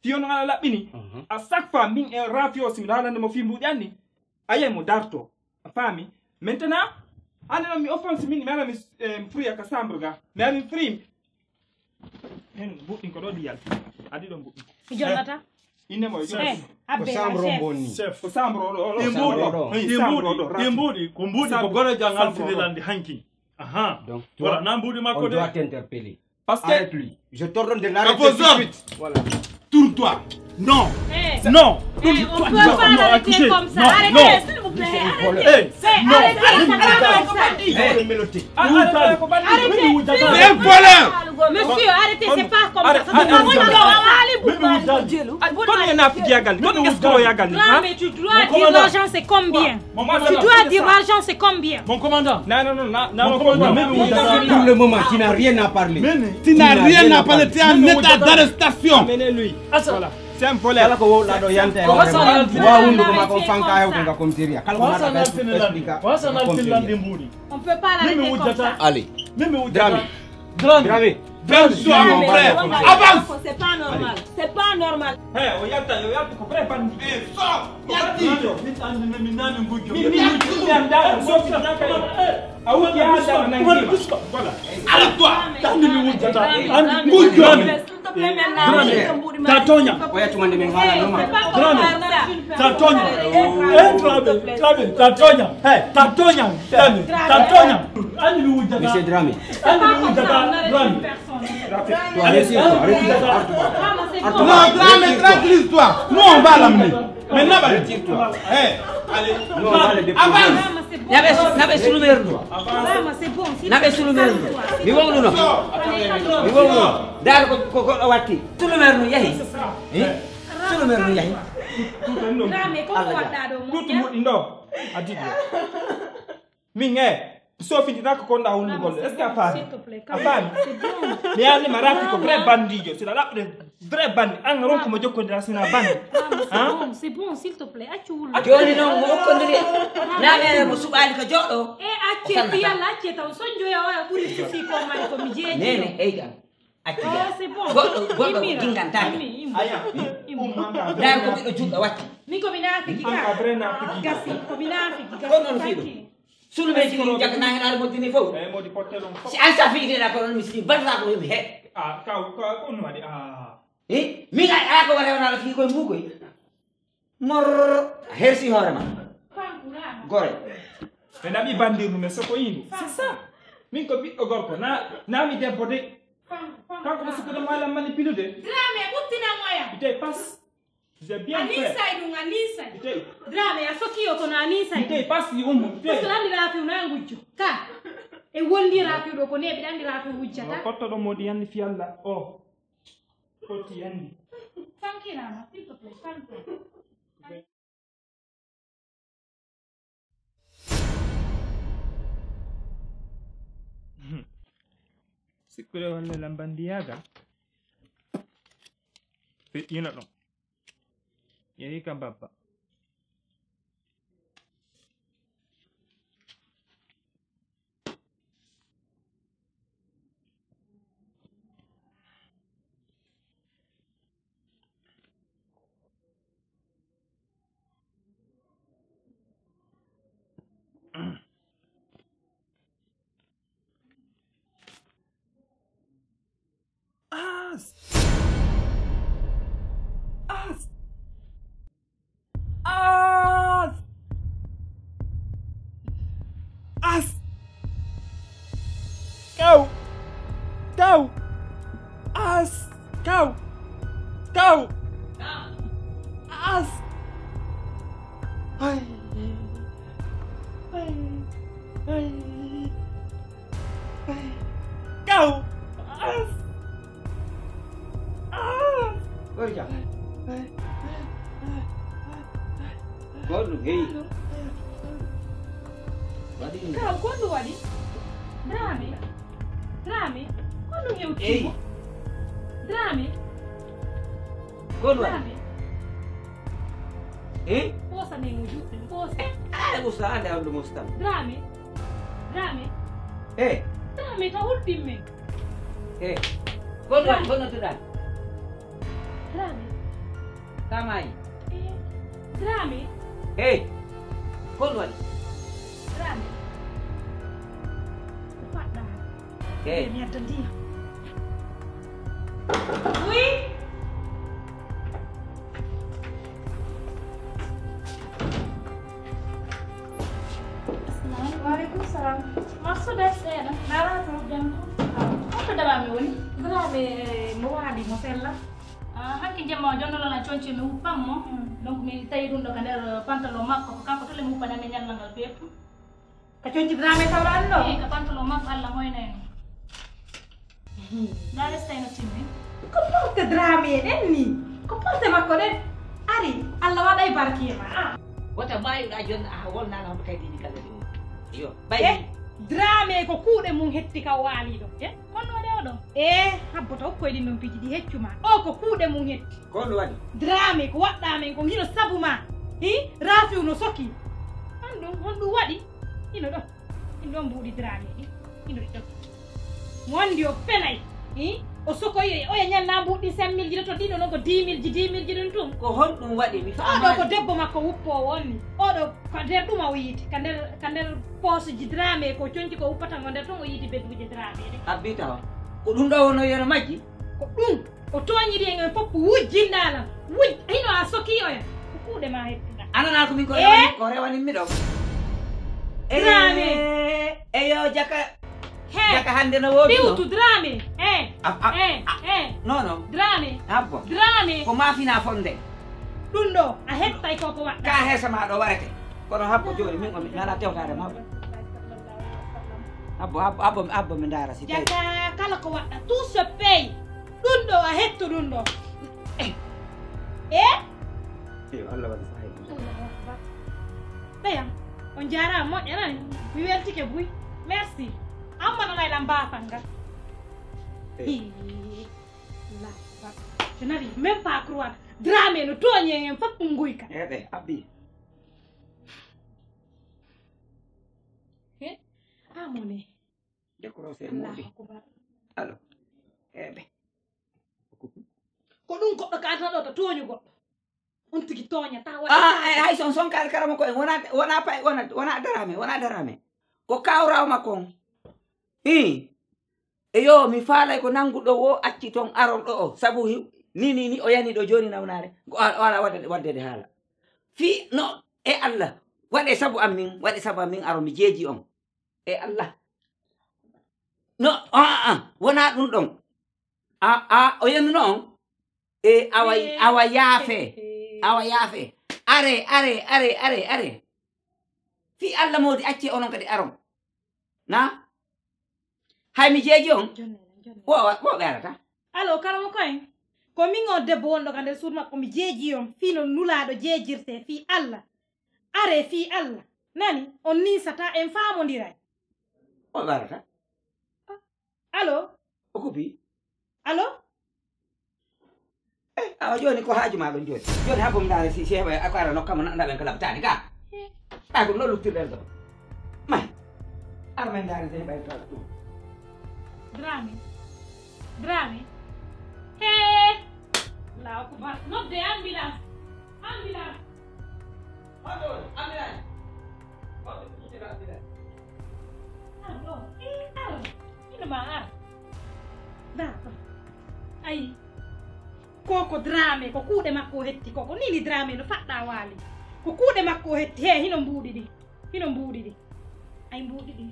Fiyo no Allah laɓɓini. Mhm. À chaque fois, min e Rafi o, si mi haalande mo fii mbuuɗi anni, a yiyay mo darto. A faami? Maintenant, ande non mi offense min, mi ala mi, eh, free ka chambre ga. Mi ala mi free. Hen mbuuɗi ko ɗo ɗi yalti. Addi ɗo mbuuɗi. Mi jonnata. Inne mo. Chef. Eh, ko abbe chambre on bonni. Chef. Ko chambre o ɗo, o ɗo. Ɗi mbuuɗi, ɗi mbuuɗi, ɗi mbuuɗi, ko mbuuɗi ko gorejo an halfini lan ɗi hanki. Aha. Donc, voilà, na mbuuɗi makko de. On doit t'interpeller. Parce que arrête-lui. Je t'ordonne de l'arrêter tout de suite. Voilà. Tourne-toi. Non. Eh. Non. Eh, on peut pas arrêter comme ça. Arrêtez, s'il vous plaît. Arrêtez. Eh, non. Arrêtez. Arrêtez. C'est un voleur. Monsieur, arrêtez, c'est pas comme ça. Kono ena pigiyagal, kono escroc yagal. Dramé, tu dois dire l'argent c'est combien? Tu dois dire l'argent c'est combien? Mon commandant. Non, non, non, non, non, mon commandant. Pour le moment, tu n'as rien à parler. Tu n'as rien à parler, tu es en état d'arrestation. Amenez-lui. Voilà. C'est un voleur. Kala ko wowlaɗo yanta e hoore ma. Wa hunduko ma ko fanka hewto nga commissariat. Kala ko mara expliquer. On peut pas l'arrêter comme ça. Allez. Dramé. Dramé. Dramé. Avance. C'est pas normal. C'est pas normal. Hey, o yalta, o yalta ko vrai bandit. Eh, so. Yalti. Min andi, min nani ngujjo. Min, min, min andi, so, so, so. A wuti a anda nangi. Voilà. Arrête-toi. Andi mi wujjata. Andi ngujjo. Dramé, ta tooña. Oya tuma nde min haalanoma. Dramé, ta tooña. Eh, Dramé, Dramé, ta tooña. Hey, ta tooña. Dramé, ta tooña. Andi mi wujjata. Monsieur Dramé. Andi mi wujjata. Dramé. Toi, retire-toi, retire-toi. Non, Dramé, tranquillise-toi. Non, on va l'amener. Mais naɓa. Retire-toi. Eh, allez. Non, on va le déposer. Avance. Naɓe, naɓe sulumeer ɗum. Naɓe sulumeer ɗum. Mi wowluno. Mi wowluno. Ndaar ko, ko, ko o watti. Sulumeer ɗum yahi. Eh? Sulumeer ɗum yahi. Dramé, ko Allah waɗɗa ɗo mo? Tuuti moƴƴi ɗo. A diɗɗo. Min, eh. Sofintinaka ko nda hunde golle. Est-ce que a faami? A faami? Mi yaalnima Rafi ko vrai bandijo, sina laɓɓude vrai bandi. An ronku mo jokkodira sina bandi. Ah, mais c'est bon, c'est bon, s'il te plaît, accu wullo. Joni noon mo okkondiri naɓere mo suɓaali ko joɗo. E acce fiyalla acce taw sonjoya oya ɓuri sufi ko mari ko mi jeeji. Nene eyga. Accu jam. Goɗɗo goɗɗo ko jingantake. Dar ko ɓiɗɗo juɗɗo watti. Min ko mi naafiki ka. Gasi ko mi naafiki gasi. Ko noon fiɗo. Sunu men sigi jakka na hen almodini fof. Si an sa fiɗiɗa ko noon mi sigi batata ko mi he. Ah, kaw kaw ko no waɗi ah. Eh, min a ko wala wala fi ko mbugoy. Mor hersi hoore ma. Gore. Ɓe naɓi bandirnu men soko indu. C'est ça. Min ko ɓiɗɗo gorko na na mi debbo de. Kanko mo sukkude mo alam manipude. Drame ɓuttina moya. Ite pas. C'est bien fait. Anisay ɗum anisay. Ite. Drame a sokki o kono anisay. Ite pas yi ummu. Ite. Parce que andi rafi una ngujjo. Ka. E wondi rafi ɗo ko neɓi andi rafi wujjata. Kotto ɗo modi yanni fi Allah. Oh. Foti anndi. Sankiraama, s'il te plaît, calme-toi. Sikkude wonde lambandiyaagal feƴƴino ɗon. Yehi ka mbabba. As! As! As! As! Kaw! Kaw! As! Kaw! Kaw! As! Ay! Ay! Ay! Kaw! As! As! Oy jam. Gonɗum heyi. Waɗi ɗum. Kaw gonɗum waɗi? Drame. Drame. Gonɗum hewti. Drame. Gonɗum waɗi? Drame. Eh? Posa ne mo juɗɗum posa. Eh, ah, usta ande am ɗum ustam. Drame. Drame. Eh. Drame ka hulɗin men. Eh. Gonɗum waɗi? Gonɗum tuɗa? Drame. Kamayi. Eh. Drame. Eh. Gonɗum waɗi? Drame. Ko faɗɗa. Eey. Mi adda ndiyam. Oui. Waaleykum salam. Marsude seeɗa. Ndarata jam. Honto dama mi woni? Dara mi mo waali mo sella. Ah, hanki jemma o jonno lana conci mi wuppan mo. Donc mi tawi ɗum ɗo ka nder pantalon makko ko kanko tole mi wuppana mi ñalla ngal be fu. Ka conci drame tawra anno? Ka pantalon makko Allah hoyna en. Nda restay no timmi. Ko porte drame ɗen ni? Ko porte makko ɗen? Ari, Allah waɗay barke ma. Ah. Wata mayuɗa jonna a wolnana hoto kay dini kala ɗum. Yo, bay. Eh, drame ko kuuɗe mum hetti ka waali ɗo. Eh, honno waɗe oɗo? Eh, habbo taw koye ɗin ɗon piji ɗi heccuma. O ko kuuɗe mum hetti. Ko honɗum waɗi? Drame ko waɗɗa men kon hino sabu ma. Hi, Rafiu no soki. Honɗum, honɗum waɗi? Hino ɗo. Hino ɗo mbuuɗi Drame ɗi. Hino ɗi ɗo. Mo andi o fenay. Hi, o sokoyi oya ñalna mbuuɗi cinq mille ji to ɗiɗo non ko dix mille ji, dix mille ji ɗum tum. Ko honɗum waɗi? Mi faamaani. Oɗo ko debbo makko wuppowo on ni. Oɗo ko nder ɗuma o yiiti. Ka nder, ka nder poche ji Drame ko conci ko wuppata ngo nder ton o yiiti bedduuje Drame ɗe. Abbi tawa. Ko ɗum ɗo wonno yeno majji? Ko ɗum. O tooñiri en en fof ko wujjinɗa lan. Wuj hino a soki oya. Ko kuuɗe ma hettuɗa. Anana ko min ko rewani ko rewani mi ɗo. Drame. Eyo jaka. He. Jaka hande no wodi. Piwtu Drame. He. He. He. Non non. Drame. Abbo. Drame. Ko mafina fonde. Ɗum ɗo a hettay ko ko waɗɗa. Ka hesa ma ɗo warete. Kono habbo joni min o mi nana tewtare mawɗo. Abbo abbo abbo abbo mi ndara si tawi. Jaka kala ko waɗɗa tout se paye. Ɗum ɗo a hetto ɗum ɗo. Eh? Eh? Yo Allah waɗi sahay. Allahu akbar. Ɓeyam, on jaaraama moƴƴa nani. Mi weltike buy. Merci. Amma no lay lam ba fanga. Eh. Hi. La ba. Je n'arrive même pas à croire. Dramé no toñe en fop nguyka. Ebe, abbi. He? Amone. Décroché. Allahu akbar. Allo. Ebe. Ko ɗum goɗɗo ka adata ɗo to tooñu goɗɗo. On tigi tooñata waɗa. Ah, eh, hay son son kar karamo ko wona wona pay wona wona darame wona darame. Ko kawraw makko on. Hi. E yo mi faalay ko nanguɗo wo acci ton aron ɗo o sabu ni ni ni o yani ɗo joni nawnare. Ko ala wadde wadde haala. Fi no e Allah waɗe sabu am min waɗe sabu am min aron mi jeeji on. E Allah. No, aa, wonaa ɗum ɗon. A, a, o yennuno on. E awa, awa yaafe. Awa yaafe. Are, are, are, are, are. Fii Allah moodi accee onon kadi aron. Na? Hay mi jeeji on. Wo, wo ɓe arata. Allo, karamo koyen. Ko min o debbo wonɗo ka nder suudu makko, mi jeeji on. Fii no nulaaɗo jeejirtee, fii Allah. Are fii Allah. Nani? On ninsataa, en faamondiray. O ɓarata. Allo? O kupi. Allo? Eh, awa jooni ko haaju maa ɗon jooni. Jooni haa bom ndaare si, si heɓa ko ara nokka mo naɗa ɓen ko labtaani ka. Ɓay ko no luttirɗen ɗo. May. Ara men ndaare si heɓa ko ɗum. Dramé. Dramé. Hee! Allahu akbar. Nodde ambulance. Ambulance. Hoto, ambulance. Hoto, ambulance. Allo, eh, allo. Ina ma ar. D'accord. Ayi. Ko ko Dramé, ko kuuɗe makko o hetti ko. Ko nini Dramé no faɗɗa waali. Ko kuuɗe makko o hetti. He, hino mbuuɗi ɗi. Hino mbuuɗi ɗi. Ay mbuuɗi ɗi.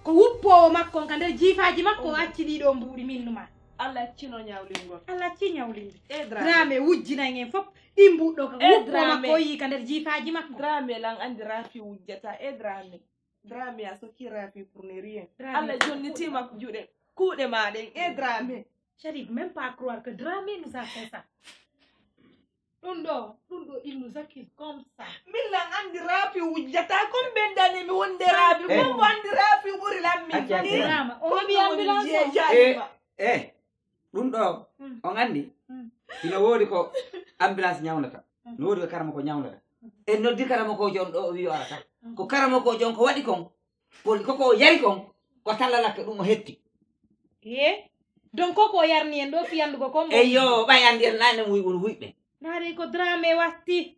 Ko wuppoowo makko on ka nder jiifaaji makko o acci ɗii ɗoo mbuuɗi min numa. Allah accino ñawlingol. Allah acci ñawlinde. E Dramé. Dramé wujjinay en fof. Ɗi mbuuɗ ɗo ka E wuppoowo Dramé. Makko o yii ka nder jiifaaji makko. Dramé lan andi Rafi wujjata. E Dramé. Dramé a sokki Rafi pour ne rien. Dramé. Allah jonniti makko juuɗe. Kuuɗe ma ɗen. E Dramé. J'arrive même pas à croire que Dramé nous a fait ça. Ɗum ɗo, ɗum ɗo, il nous accuse comme ça. Min lan andi Rafi wujjata, comme ɓen dani mi wonde Rafi, eh. Comme mo andi Rafi ɓuri lan min. Acca, acca. Dramé, o heɓi ambulance o. Eh, eh, ɗum ɗo, mm. On andi? Mm. Ina woodi ko ambulance ñawnata. Mm. No woodi ko karamo ko ñawnata. Mm. En noddi karamo ko jon ɗo, o wi o arata. Mm. Ko karamo ko jon ko waɗi kon. Ko, ko, ko o yari kon, ko talla lakke ɗum o hetti. Ye? Donc ko ko o yarni en ɗo fi anndugo kon. Eyyo, ɓay andi en nane muy won huyɓe. Ndaari ko Dramé watti.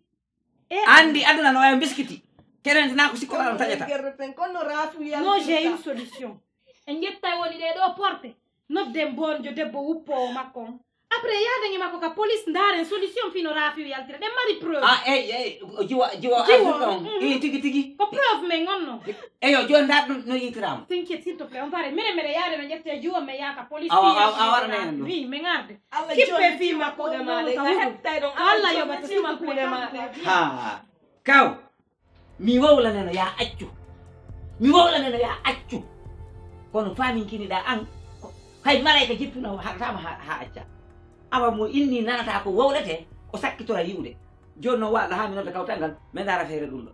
E andi aduna no wayo biskiti. Kenen na ko sikko ɗon taƴata. Gerreten kon no Rafi yaltirta. Non, j'ai une solution. En ƴettay woni ɗe ɗo porte. Nodden bonjo debbo wuppoowo makko on. Après, yaaden e makko ka police, ndaaren solution fino Rafiu yaltira. Ɗen mari preuve. Ah, ey, ey, o jiwo, jiwo, jiwo, aduna on. Mhm. Ii, tigi, tigi. Ko preuve men on no. Eyo, jooni ndaar ɗum no yitirama. T'inquiète, s'il te plaît, on va arrêter. Minen, minen yaade no ƴette jiwo, men yaaka police. Awa, awa, awa, waɗa heen ɗum. Oui, men arde. Allah kippe jonniti fii makko kuuɗe on, maa ɗe, ka huɗu. Hettay ɗon, Allah Allah yoɓata jonniti fii makko kuuɗe maa ɗe. Ha, kaw. Mi wowlaneno ya accu. Mi wowlaneno ya accu. Kono faaminkiniɗa an, ko hay malayka jippino haɗatama ha, ha acca. Awa mo inni nanata ko wowlete, o sakkitora yi'ude. Joni noon waɗa ha mi nodda kawtal ngal, mi ndaara feere ɗum ɗo.